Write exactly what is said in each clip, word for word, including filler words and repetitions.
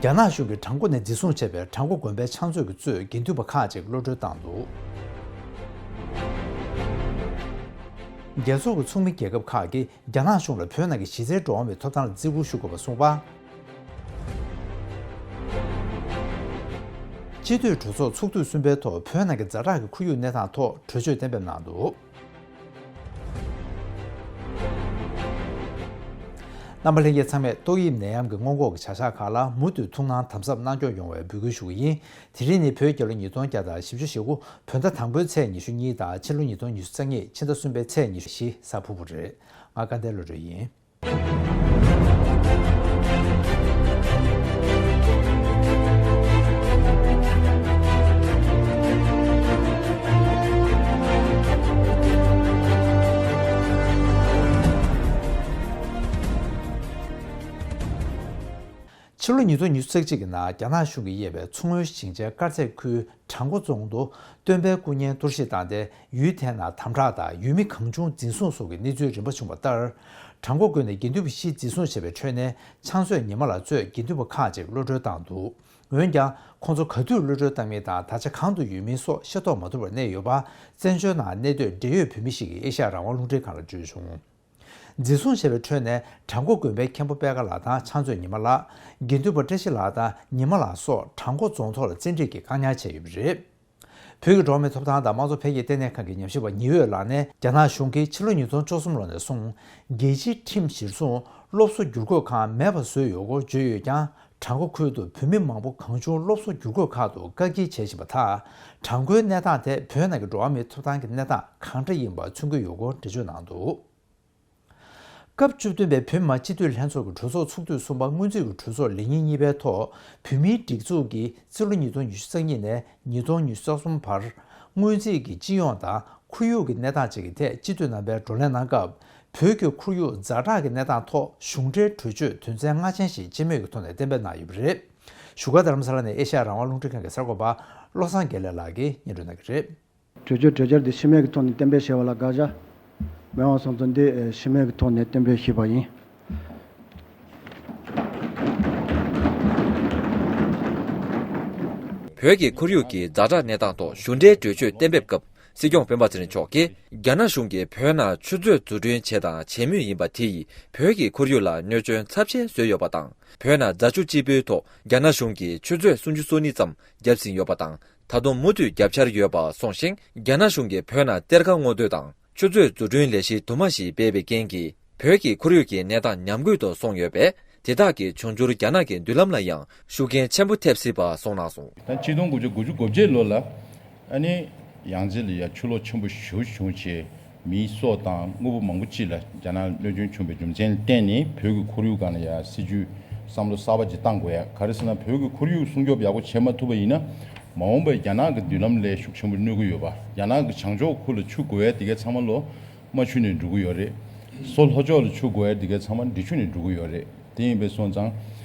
རྒྱ་ནག་གཞུང་གིས་བྲག་འགོ་ནས་འཛིན་བཟུང་བྱས་པའི་བྲག་འགོ་དགོན་པའི་ཕྱག་མཛོད་ཀྱིས་གཙོས་དགེ་འདུན་པ་ཁག་ཅིག་གློད་གྲོལ་བཏང་འདུག་རྒྱལ་ཚོགས་ཀྱི་ཚོགས་མི་རྒྱལ་ཁབ་ཁག་གིས་རྒྱ་ནག་གཞུང་ལ་བོད་ནང་གི་གཞི་རྩའི་འགྲོ་བ་མིའི་ཐོབ་ཐང་ལ་བརྩི་བཀུར་ཞུ་དགོས་པ་གསུངས་པ། སྤྱི་འཐུས་གྲོས་ཚོགས་ཚོགས་དུས་གསུམ་པའི་ཐོག་བོད་ནང་གི་ཛ་དྲག་གི་ཁོར་ཡུག་གནས་སྟངས་ཐོག་གྲོས་ཆོད་གཏན་འབེབས་གནང་འདུག་རྣམ་པ་ལྷན་རྒྱས་ཚང་མས་ཏོག་དབྱིབས་ནད་ཡམས་ཀྱི་སྔོན་འགོག་གི་བྱ་གཞག་ཁག་ལ་མུ་མཐུད་ཐུགས་སྣང་དམ་ཟབ་གནང་སྐྱོང་ཡོང་བའི་འབོད་སྐུལ་ཞུ་གི་ཡིན། དེ་རིང་ནི་བོད་རྒྱལ་ལོ་ཉིས་སྟོང་བརྒྱ་དང་བཞི་བཅུ་ཞེ་དགུ་བོད་ཟླ་དང་པོའི་ཚེས་ཉི་ཤུ་གཉིས་དང་ཕྱི་ལོ་ཉིས་སྟོང་ཉི་ཤུ་རྩ་གཉིས་ཕྱི་ཟླ་གསུམ་པའི་ཚེས་ཉི་ཤུ་བཞི་གཟའ་ཕུར་བུ་རེད། ང་སྐལ་ལྡན་བློ་གྲོས་ཡིན། ཕྱི་ལོ་ཉིས་སྟོང་ཉི་ཤུ་རྩ་གཅིག་གི་ནང་རྒྱ་ནག་གཞུང་གིས་དབྱེ་བའི་མཚོ་སྔོན་ཞིང་ཆེན་དཀར་མཛེས་ཁུལ་བྲག་འགོ་རྫོང་དུ་སྟོན་པའི་སྐུ་བརྙན་གཏོར་བཤིག་བཏང་སྟེ་ཡུལ་དེའི་ནང་དམ་དྲག་དང་ཡུལ་མི་གང་བྱུང་འཛིན་བཟུང་སོགས་ཀྱི་གནས་ཚུལ་རིམ་པ་བྱུང་བ་ལྟར། བྲག་འགོ་དགོན་ནས་དགེ་འདུན་པ་བཞི་འཛིན་བཟུང་བྱས་པའི་ཁྲོད་ནས་ཕྱག་མཛོད་ཉི་མ་ལགས་གཙོས་དགེ་འདུན་པ་ཁག་ཅིག་གློད་གྲོལ་བཏང་འདུག་འོན་ཀྱང་ཁོང་ཚོ་ག་དུས་གློད་གྲོལ་བཏང་མིན་དང་ད་ཆ་གང་དུ་ཡོད་མིན་སོགས་ཤེས་རྟོགས་མ་ཐུབ་པར་གནས་ཡོད་པ་བཙན་བྱོལ་ནང་གནས་སྡོད་འབྲེལ་ཡོད་བོད་མི་ཞིག་གིས་ཨེ་ཤ་ཡ་རང་དབང་རླུང་འཕྲིན་ཁང་ལ་བརྗོད་བྱུང་། འཛིན་བཟུང་བྱས་པའི་ཁྲོད་ནས་བྲག་འགོ་དགོན་པའི་མཁན་པོ་པད་དཀར་ལགས་དང་ཕྱག་མཛོད་ཉི་མ་ལགས། དགེ་འདུན་པ་བཀྲ་ཤིས་ལགས་དང་ཉི་མ་ལགས་སོགས་བྲག་འགོ་རྫོང་ཐོག་ལ་བཙན་ཁྲིད་ཀྱིས་བཀག་ཉར་བྱས་ཡོད་པ་རེད། བོད་ཀྱི་འགྲོ་བ་མིའི་ཐོབ་ཐང་དང་དམངས་གཙོ་འཕེལ་རྒྱས་ལྟེ་གནས་ཁང་གི་ཉམས་ཞིབ་པ་ཉི་འོད་ལགས་ནས་རྒྱ་ནག་གཞུང་གིས་ཕྱི་ལོ་ཉིས་སྟོང་བཅུ་གསུམ་ལོ་ནས་བཟུང་རྒྱལ་སྤྱིའི་ཁྲིམས་གཞིར་བཟུང་སློབ་གསོ་བསྒྱུར་བཀོད་ཁང་མེད་པ་བཟོས་ཡོད་སྐོར་བརྗོད་ཡོད་ཀྱང་། བྲག་འགོ་ཁུལ་དུ་བོད་མི་མང་པོ་གང་བྱུང་སློབ་གསོ་བསྒྱུར་བཀོད་ཁག་ཏུ་བཀག་སྐྱིལ་བྱེད་བཞིན་པ་དག་བྲག་འགོའི་གནས་སྟངས་དེ་བོད་ནང་གི་འགྲོ་བ་མིའི་ཐོབ་ཐང་གི་གནས་སྟངས་གང་འདྲ་ཡིན་པ་མཚོན་གྱི་ཡོད་སྐོར་འགྲེལ་བརྗོད་གནང་འདུག་སྐབས་བཅུ་བདུན་པའི་བོད་མི་མང་སྤྱི་འཐུས་ལྷན་ཚོགས་ཀྱི་གྲོས་ཚོགས་ཚོགས་དུས་གསུམ་པ་སྔོན་རྩིས་ཀྱི་གྲོས་ཚོགས་ལས་ཉིན་གཉིས་པའི་ཐོག་བོད་མིའི་སྒྲིག་འཛུགས་ཀྱིས་རྩིས་ལོ་ཉིས་སྟོང་ཉི་ཤུ་རྩ་གཉིས་ནས་ཉིས་སྟོང་ཉི་ཤུ་རྩ་གསུམ་བར་སྔོན་རྩིས་ཀྱི་སྤྱི་ཡོངས་དང་ཁོར་ཡུག་གི་གནས་སྟངས་བཅས་ཀྱི་ཐད་སྤྱི་འཐུས་རྣམ་པས་བགྲོ་གླེང་གནང་སྐབས། བོད་ཀྱི་ཁོར་ཡུག་ཛ་དྲག་གི་གནས་སྟངས་ཐོག་གཞུང་འབྲེལ་གྲོས་ཆོད་དོན་ཚན་ལྔ་ཅན་ཞིག་སྤྱི་མོས་ཀྱི་ཐོག་ནས་གཏན་འབེབས་གནང་ཡོད་པ་རེད། བཞུགས་སྒར་རྡ་རམ་ས་ལ་ནས་ཨེ་ཤ་ཡ་རང་དབང་རླུང་འཕྲིན་ཁང་གི་གསར་འགོད་པ་བློ་བཟང་དགེ་ལེགས་ལགས་ཀྱིས་སྙན་སྒྲོན་གནང་གི་རེད། གྲོས་ཆོད་གྲོས་འཆར་འདི་སྤྱི་མོས་ཀྱི་ཐོག་ནས་གཏན་འབེབས་བྱས་པ་ལ་དགག་བྱ་མེད་པ་སོང་ཙང་འདི་སྤྱི་མོས་ཀྱི་ཐོག་ནས་གཏན་འབེབས་ཞུས་པ་ཡིན། བོད་ཀྱི་ཁོར་ཡུག་གི་ཛ་དྲག་གནས་སྟངས་ཐོག་གཞུང་འབྲེལ་གྲོས་ཆོད་གཏན་འབེབས་སྐབས། སྲིད་སྐྱོང་སྤེན་པ་ཚེ་རིང་མཆོག་གིས་རྒྱ་ནག་གཞུང་གིས་བོད་ནང་ཆུ་མཛོད་འཛུགས་སྐྲུན་བྱས་དང་བྱེད་མུས་ཡིན་པ་དེ་ཡིས་བོད་ཀྱི་ཁོར་ཡུག་ལ་གནོད་སྐྱོན་ཚབས་ཆེན་བཟོས་ཡོད་པ་དང་། བོད་ནང་རྫ་ཆུ་གཅིག་པུའི་ཐོག་རྒྱ་ནག་གཞུང་གིས་ཆུ་མཛོད་སུམ་ཅུ་སོ་གཉིས་ཙམ་བརྒྱབ་ཟིན་ཡོད་པ་དང་། ད་དུང་མུ་མཐུད་བརྒྱབ་འཆར་ཡོད་པ་གསུངས་ཤིང་། རྒྱ་ནག་གཞུང་གིས་བོད་ནང་གཏེར་ཁ་སྔོག་འདོན་དང་ཆུ་མཛོད་འཛུགས་སྐྲུན་ལས་གཞི་དུ་མ་ཞིག་སྤེལ་བའི་རྐྱེན་གྱིས། བོད་ཀྱི་ཁོར་ཡུག་གི་གནས་སྟངས་ཉམས་རྒུད་དུ་སོང་ཡོད་པས། དེ་དག་གི་འབྱུང་འགྱུར་རྒྱ་ནག་གི་མདུན་ལམ་ལ་ཡང་ཤུགས་རྐྱེན་ཆེན་པོ་ཐེབས་སྲིད་པ་གསུངས་གནང་སོང་། ད་ཆིག་སྟོང་དགུ་བརྒྱ་དགུ་བཅུ་གོ་བརྒྱད་ལོ་ལ་ཨ་ནི་ཡང་རྩེ་ལ་ཡ་ཆུ་ལོག་ཆེན་པོ་ཞེ་པོ་བྱུང་བྱས། མིའི་སྲོག་དང་དངོས་པོ་མང་པོ་ཅིག་ལ་རྒྱ་ནག་གནོད་སྐྱོན་བྱུང་བའི་རྒྱུ་མཚན་ལ་བརྟེན་ནས། བོད་ཀྱི་ཁོར་ཡུག་སྒང་ལ་ཡ་སྲིད་ཇུས་བསམ་བློ་གསར་པ་ཅིག་བཏང་དགོས་ཡ། ག་རེ་ཟེར་ན། བོད་ཀྱི་ཁོར་ཡུག་སྲུང་སྐྱོབ་ཡག་པོ་བྱེད་མ་ཐུབ་པ་ཡིན་ན། མ་འོངས་པར་རྒྱ་ནག་གི་མདུན་ལམ་ལ་ཤུགས་ཆེན་པོ་གནོད་ཀྱི་ཡོད་པ། རྒྱ་ནག་གི་བྱང་ཕྱོགས་ཁུལ་ལ་ཆུ་དགོས་ཡ་དེ་གའི་ཚང་མ་ལོ། རྨ་ཆུ་ནས་འགྲོ་གི་ཡོད་རེད། མཚོ་ལྷོ་ཕྱོགས་ལ་ཆུ་དགོས་ཡ་དེ་གའི་ཚང་མ་འབྲི་ཆུ་ནས་འགྲོ་གི་ཡོད་རེད། དེ་ཡིན་པས་སོང་ཙང་།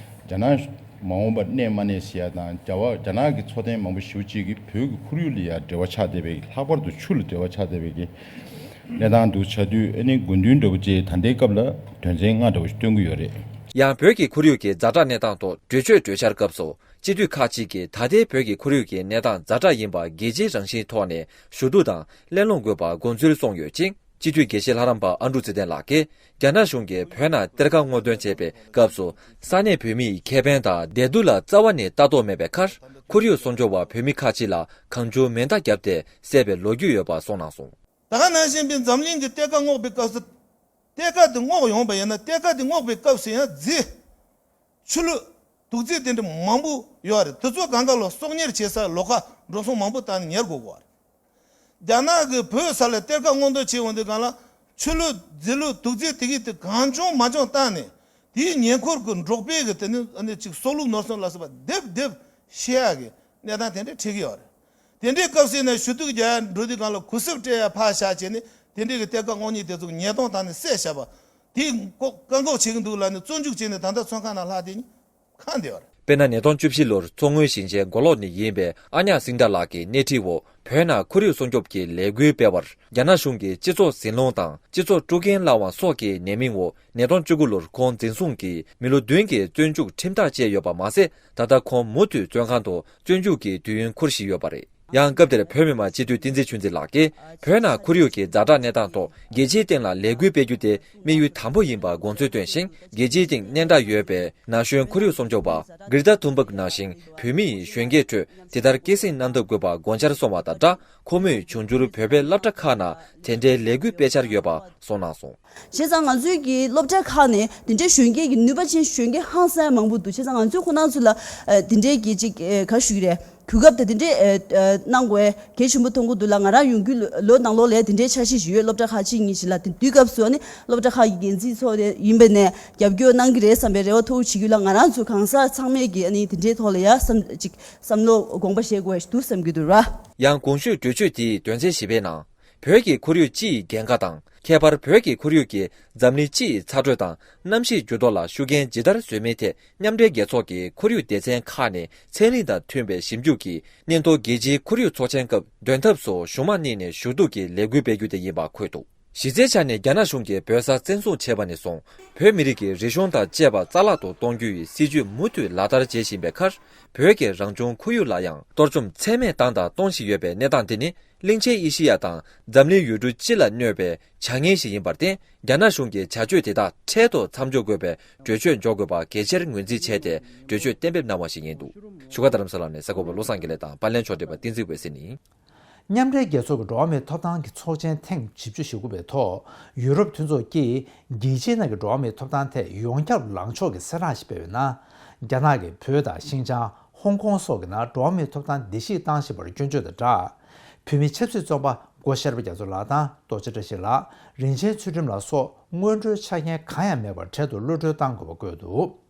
རྒྱ་ནག་མ་འོངས་པར་གནས་མ་གནས་ཟེར་ཡ་དང་། རྒྱ་བ་རྒྱ་ནག་གི་ཚོང་རྟེན་མང་པོ་ཞེ་པོ་ཅིག་གིས་བོད་ཀྱི་ཁོར་ཡུག་ལ་ཡ་འབྲེལ་བ་ཆགས་བསྡད་པའི། ལྷག་པར་དུ་ཆུ་ལ་འབྲེལ་བ་ཆགས་བསྡད་པའི་གི་གནས་སྟངས་འདུག་བྱ་དུས། ཨ་ནི་དགོས་འདུན་འདྲ་པོ་ཅིག་ད་ལྟའི་སྐབས་ལ་དོན་ཚན་ལྔ་འདྲ་པོ་ཞིག་སྟོན་གྱི་ཡོད་རེད། ཡང་བོད་ཀྱི་ཁོར་ཡུག་གི་ཛ་དྲག་གནས་སྟངས་ཐོག་གྲོས་ཆོད་གྲོས་འཆར་སྐབས་སུ། སྤྱི་འཐུས་ཁག་ཅིག་གིས་ད་ལྟའི་བོད་ཀྱི་ཁོར་ཡུག་གི་གནས་སྟངས་ཛ་དྲག་ཡིན་པ་རྒྱལ་སྤྱིའི་རང་བཞིན་ཐོག་ནས་ཞུ་གཏུག་དང་གླེང་སློང་དགོས་པར་དགོངས་ཚུལ་གསུངས་ཡོད་ཅིང་། སྤྱི་འཐུས་དགེ་བཤེས་ལྷ་རམས་པ་ཨ་འབྲུག་ཚེ་བརྟན་ལགས་ཀྱིས། རྒྱ་ནག་གཞུང་གིས་བོད་ནང་གཏེར་ཁ་སྔོག་འདོན་བྱེད་པའི་སྐབས་སུ། ས་གནས་བོད་མིའི་ཁེ་ཕན་དང་བདེ་སྡུག་ལ་རྩ་བ་ནས་ལྟ་རྟོག་མེད་པའི་ཁར། ཁོར་ཡུག་སྲུང་སྐྱོབ་པ་བོད་མི་ཁག་ཅིག་ལ་གང་བྱུང་མེ་མདའ་བརྒྱབ་སྟེ་བསད་པའི་ལོ་རྒྱུས་ཡོད་པ་གསུངས་གནང་སོང་། ད་ག་ནང་བཞིན་པའི་འཛམ་གླིང་གི་གཏེར་ཁ་སྔོག་པའི་སྐབས་སུ། གཏེར་ཁ་དེ་སྔོག་ཡོང་བ་ཡིན་ན། གཏེར་ཁ་དེ་སྔོག་པའི་སྐབས་སུ་ཡང་རྫས། ཆུ་ལུད། དུག་རྫས་དེ་འདྲ་མང་པོ་ཡོད་རེད། དེ་ཚོ་གང་ག་ལོ་གསོག་ཉར་བྱེད་ས་ལོགས་ཀ་འགྲོ་སོང་མང་པོ་བཏང་ནས་ཉར་དགོས་ཀྱི་ཡོད་རེད། རྒྱ་ནག་གིས་བོད་ས་ལ་གཏེར་ཁ་སྔོག་འདོན་བྱེད་འོང་དུས་སྒང་ལ། ཆུ་ལུད་རྫས་ལུད་དུག་རྫས་དེ་གི་དེ་གང་བྱུང་མང་བྱུང་བཏང་ནས། དེའི་ཉེ་འཁོར་གྱི་འབྲོག་པའི་གི་དེ་ནི་ཨ་ནི་ཅིག་སྲོག་ལུག་ནོར་སྲུང་ལ་སོགས་པ་སྡེབ་སྡེབ་ཤི་ཡག་གི་གནས་སྟངས་དེ་འདྲ་འཕྲད་ཀྱི་ཡོད་རེད། དེ་འདྲའི་སྐབས་སུ་ནས་ཞུ་གཏུག་རྒྱག་ཡ་འགྲོ་དུས་སྒང་ལ་གུས་ཞབས་སྤྲད་ཡ་ཕར་བཞག་བྱས་ནས། དེ་འདྲའི་གི་གཏེར་ཁ་སྔོག་མཁན་དེ་ཚོ་ཉེས་རྡུང་བཏང་ནས་བསད་བཞག་པ། དེའི་ལྐོག་བཀག་འགོག་བྱེད་ཀྱི་འདུག་ལབ་ནས་བཙོན་འཇུག་བྱས་ནས་ད་ལྟ་བཙོན་ཁང་ནང་ལྷག་བསྡད་མཁན་ཁག་འདུག་ཡོད་རེད། དཔེར་ན། ཉིས་སྟོང་བཅུ་བཞི་ལོར་མཚོ་སྔོན་ཞིང་ཆེན་མགོ་ལོག་ནས་ཡིན་པའི་ཨ་ཉག་སིང་ཏྲ་ལགས་ཀྱི་སྣེ་ཁྲིད་འོག་བོད་ནང་ཁོར་ཡུག་སྲུང་སྐྱོབ་ཀྱི་ལས་འགུལ་སྤེལ་བར། རྒྱ་ནག་གཞུང་གིས་སྤྱི་ཚོགས་ཟིང་སློང་དང་སྤྱི་ཚོགས་དཀྲུག་རྐྱེན་བསླངས་བ་སོགས་ཀྱི་ཉེས་མིང་འོག་ཉིས་སྟོང་བཅུ་དགུ་ལོར་ཁོང་འཛིན་བཟུང་གིས་མི་ལོ་བདུན་གྱི་བཙོན་འཇུག་ཁྲིམས་ཐག་བཅད་ཡོད་པ་མ་ཟད། ད་ལྟ་ཁོང་མུ་མཐུད་བཙོན་ཁང་དུ་བཙོན་འཇུག་གི་དུས་ཡུན་འཁོར་བཞིན་ཡོད་པ་རེད། ཡང་སྐབས་དེར་བོད་མི་མང་སྤྱི་འཐུས་བསྟན་འཛིན་ཆོས་འཛིན་ལགས་ཀྱིས། བོད་ནང་ཁོར་ཡུག་གི་ཛ་དྲག་གནས་སྟངས་ཐོག་རྒྱལ་སྤྱིའི་སྟེང་ལ་ལས་འགུལ་སྤེལ་རྒྱུ་དེ་དམིགས་ཡུལ་དམ་པོ་ཡིན་པར་དགོངས་ཚུལ་བཏོན་ཞིང་། རྒྱལ་སྤྱིའི་སྟེང་སྙན་གྲགས་ཡོད་པའི་ན་གཞོན་ཁོར་ཡུག་སྲུང་སྐྱོབ་པ་གྷིར་ཏཱ་ཐུན་བྷག་ནང་བཞིན་བོད་མི་ཡི་གཞོན་སྐྱེས་ཁྲོད་དེ་ལྟར་སྐྱེད་སྲིང་གནང་ཐབས་དགོས་པ་དགོངས་འཆར་སོང་བ་དང་སྦྲགས། ཁོ་མོས་འབྱུང་འགྱུར་བོད་པའི་སློབ་གྲྭ་ཁག་ནང་དེ་འདྲའི་ལས་འགུལ་སྤེལ་འཆར་ཡོད་པ་གསུངས་གནང་སོང་། བྱས་ཙང་ང་ཚོའི་གི་སློབ་གྲྭ་ཁག་ནས་དེ་འདྲའི་གཞོན་སྐྱེས་ཀྱི་ནུས་པ་ཅན་གཞོན་སྐྱེས་ཧང་སང་མང་པོ་འདུག་བྱས་ཙང་ང་ཚོའི་ཁོ་རང་ཚོ་ལ་ཨ་དེ་འདྲའི་གི་ཅིག་ཨ་ག་ཞུ་གི་རེད། གོ་སྐབས་དང་དེ་འདྲའི་ཨ་ཨ་གནང་དགོས། གལ་ཆེན་པོ་མཐོང་གི་འདུག་ལ། ང་རང་ཡོང་རྒྱུ་ལོ་ནང་ལོགས་ལ་དེ་འདྲའི་འཆར་གཞི་ཞིག་ཡོད། སློབ་གྲྭ་ཁག་གཅིག་གཉིས་ཤིག་ལ། དེ་དུས་སྐབས་སུ་ཨ་ནི་སློབ་གྲྭ་ཁག་གི་འགན་འཛིན་ཚོ་དེ་ཡིན་པ་ནས་རྒྱབ་སྐྱོར་གནང་གི་རེད་བསམ་པའི་རེ་བ་མཐོ་པོ་བྱེད་རྒྱུ་ལ། ང་རང་ཚོ་གང་ཟག་ཚང་མས་ཀྱི་ཨ་ནི་དེ་འདྲའི་ཐོག་ལ་ཡ་བསམ་ཅིག་བསམ་བློ་དགོངས་པ་བཞེས་དགོས་འདུག་བསམ་གྱི་འདུག་ར། ཡང་གོང་ཞུས་གྲོས་ཆོད་དེའི་དོན་ཚན་བཞི་པའི་ནང་། བོད་ཀྱི་ཁོར་ཡུག་སྤྱི་ཡི་འགན་ཁག་དང་། ཁྱད་པར་བོད་ཀྱི་ཁོར་ཡུག་གིས་འཛམ་གླིང་སྤྱི་ཡི་ཚ་དྲོད་དང་གནམ་གཤིས་འགྱུར་ལྡོག་ལ་ཤུགས་རྐྱེན་ཇི་ལྟར་བཟོས་མིན་ཐད། མཉམ་འབྲེལ་རྒྱལ་ཚོགས་ཀྱི་ཁོར་ཡུག་སྡེ་ཚན་ཁག་ནས་ཚན་རིག་དང་མཐུན་པའི་ཞིབ་འཇུག་གིས་སྙན་ཐོ་རྒྱལ་སྤྱིའི་ཁོར་ཡུག་ཚོགས་ཆེན་སྐབས་འདོན་ཐབས་སུ་གཞུང་མང་གཉིས་ནས་ཞུ་གཏུག་གི་ལས་འགུལ་སྤེལ་རྒྱུ་དེ་ཡིན་པ་འཁོད་འདུག་གཞི་རྩའི་ཆ་ནས་རྒྱ་ནག་གཞུང་གིས་བོད་ས་བཙན་བཟུང་བྱས་པ་ནས་བཟུང་། བོད་མི་རིགས་ཀྱི་རིག་གཞུང་དང་བཅས་པ་རྩ་བརླག་ཏུ་གཏོང་རྒྱུ་ཡི་སྲིད་ཇུས་མུ་མཐུད་ལག་བསྟར་བྱེད་བཞིན་པའི་ཁར། བོད་ཀྱི་རང་བྱུང་ཁོར་ཡུག་ལ་ཡང་གཏོར་བཅོམ་ཚད་མེད་བཏང་དང་གཏོང་བཞིན་ཡོད་པའི་གནས་སྟངས་འདི་ནི། གླིང་ཆེན་ཨེ་ཤི་ཡ་དང་འཛམ་གླིང་ཡུལ་གྲུ་སྤྱི་ལ་གནོད་པའི་བྱ་ངན་ཞིག་ཡིན་པར་བརྟེན། རྒྱ་ནག་གཞུང་གིས་བྱ་སྤྱོད་དེ་དག་འཕྲལ་དུ་མཚམས་འཇོག་དགོས་པའི་གྲོས་ཆོད་འཇོག་དགོས་པ་གལ་ཆེར་ངོས་འཛིན་བྱས་ཏེ། གྲོས་ཆོད་གཏན་འབེབས་གནང་བ་ཞིག་ཡིན་འདུག་བཞུགས་སྒར་རྡ་རམ་ས་ལ་ནས་གསར་འགོད་པ་བློ་བཟང་དགེ་ལེགས་དང་། པར་ལེན་ཕྱོགས་སྒྲིག་པ་བསྟན་འཛིན་འོད་ཟེར་ཡིན། མཉམ་འབྲེལ་རྒྱལ་ཚོགས་ཀྱི་འགྲོ་བ་མིའི་ཐོབ་ཐང་གི་ཚོགས་ཆེན་ཐེངས་བཞི་བཅུ་ཞེ་དགུ་པའི་ཐོག་ཡུ་རོབ་མཐུན་ཚོགས་ཀྱིས་རྒྱལ་སྤྱིའི་ནང་གི་འགྲོ་བ་མིའི་ཐོབ་ཐང་ཐད་ཡོངས་ཁྱབ་ལངས་ཕྱོགས་ཀྱི་གསལ་བསྒྲགས་ཤིག་སྤེལ་བའི་ནང་། རྒྱ་ནག་གིས་བོད་དང་ཤིན་ཅང་། ཧོང་ཀོང་སོགས་ཀྱི་ནང་འགྲོ་བ་མིའི་ཐོབ་ཐང་བརྡལ་བཤིག་བཏང་བཞིན་པར་སྐྱོན་བརྗོད་དང་སྦྲགས། བོད་མི་ཆབ་སྲིད་བཙོན་པ་སྒོ་ཤེས་རབ་རྒྱ་མཚོ་ལགས་དང་རྡོ་རྗེ་བཀྲ་ཤིས་ལགས། རིན་ཆེན་ཚུལ་ཁྲིམས་ལགས་སོགས་སྔོན་འགྲོའི་ཆ་རྐྱེན་གང་ཡང་མེད་པར་འཕྲལ་དུ་གློད་གྲོལ་གཏང་དགོས་པ་བཀོད་འདུག་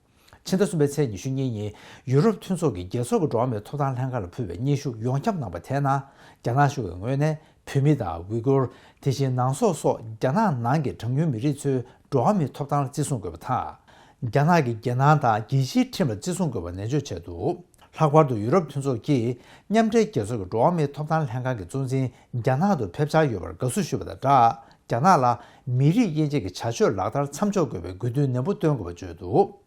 ཕྱི་ཟླ་གསུམ་པའི་ཚེས་ཉི་ཤུ་གཉིས་ཉིན་ཡུ་རོབ་མཐུན་ཚོགས་ཀྱི་རྒྱལ་ཚོགས་ཀྱི་འགྲོ་བ་མིའི་ཐོབ་ཐང་ལྷན་ཁང་ལ་ཕུལ་བའི་སྙན་ཞུ་ཡོངས་ཁྱབ་གནང་པ་དེའི་ནང་། རྒྱ་ནག་གཞུང་གི་ངོས་ནས་བོད་མི་དང་ཝི་གུར། དེ་བཞིན་ནང་སོག་སོགས་རྒྱ་ནག་ནང་གི་གྲངས་ཉུང་མི་རིགས་ཚོའི་འགྲོ་བ་མིའི་ཐོབ་ཐང་ལ་བརྩི་སྲུང་དགོས་པ་དང་། རྒྱ་ནག་གི་རྒྱལ་ནང་དང་རྒྱལ་སྤྱིའི་ཁྲིམས་ལ་བརྩི་སྲུང་དགོས་པ་ནན་བརྗོད་བྱས་འདུག་ལྷག་པར་དུ་ཡུ་རོབ་མཐུན་ཚོགས་ཀྱིས་མཉམ་འབྲེལ་རྒྱལ་ཚོགས་ཀྱི་འགྲོ་བ་མིའི་ཐོབ་ཐང་ལྷན་ཁང་གི་གཙོ་འཛིན་རྒྱ་ནག་ཏུ་ཕེབས་འཆར་ཡོད་པར་དགའ་བསུ་ཞུས་པ་དང་སྦྲགས། རྒྱ་ནག་ལ་མི་རིགས་དབྱེ་འབྱེད་ཀྱི་བྱ་སྤྱོད་ལག་བསྟར་མཚམས་འཇོག་དགོས་པའི་དགོས་འདུན་ནན་པོ་བཏོན་དགོས་པ་བརྗོད་འདུག་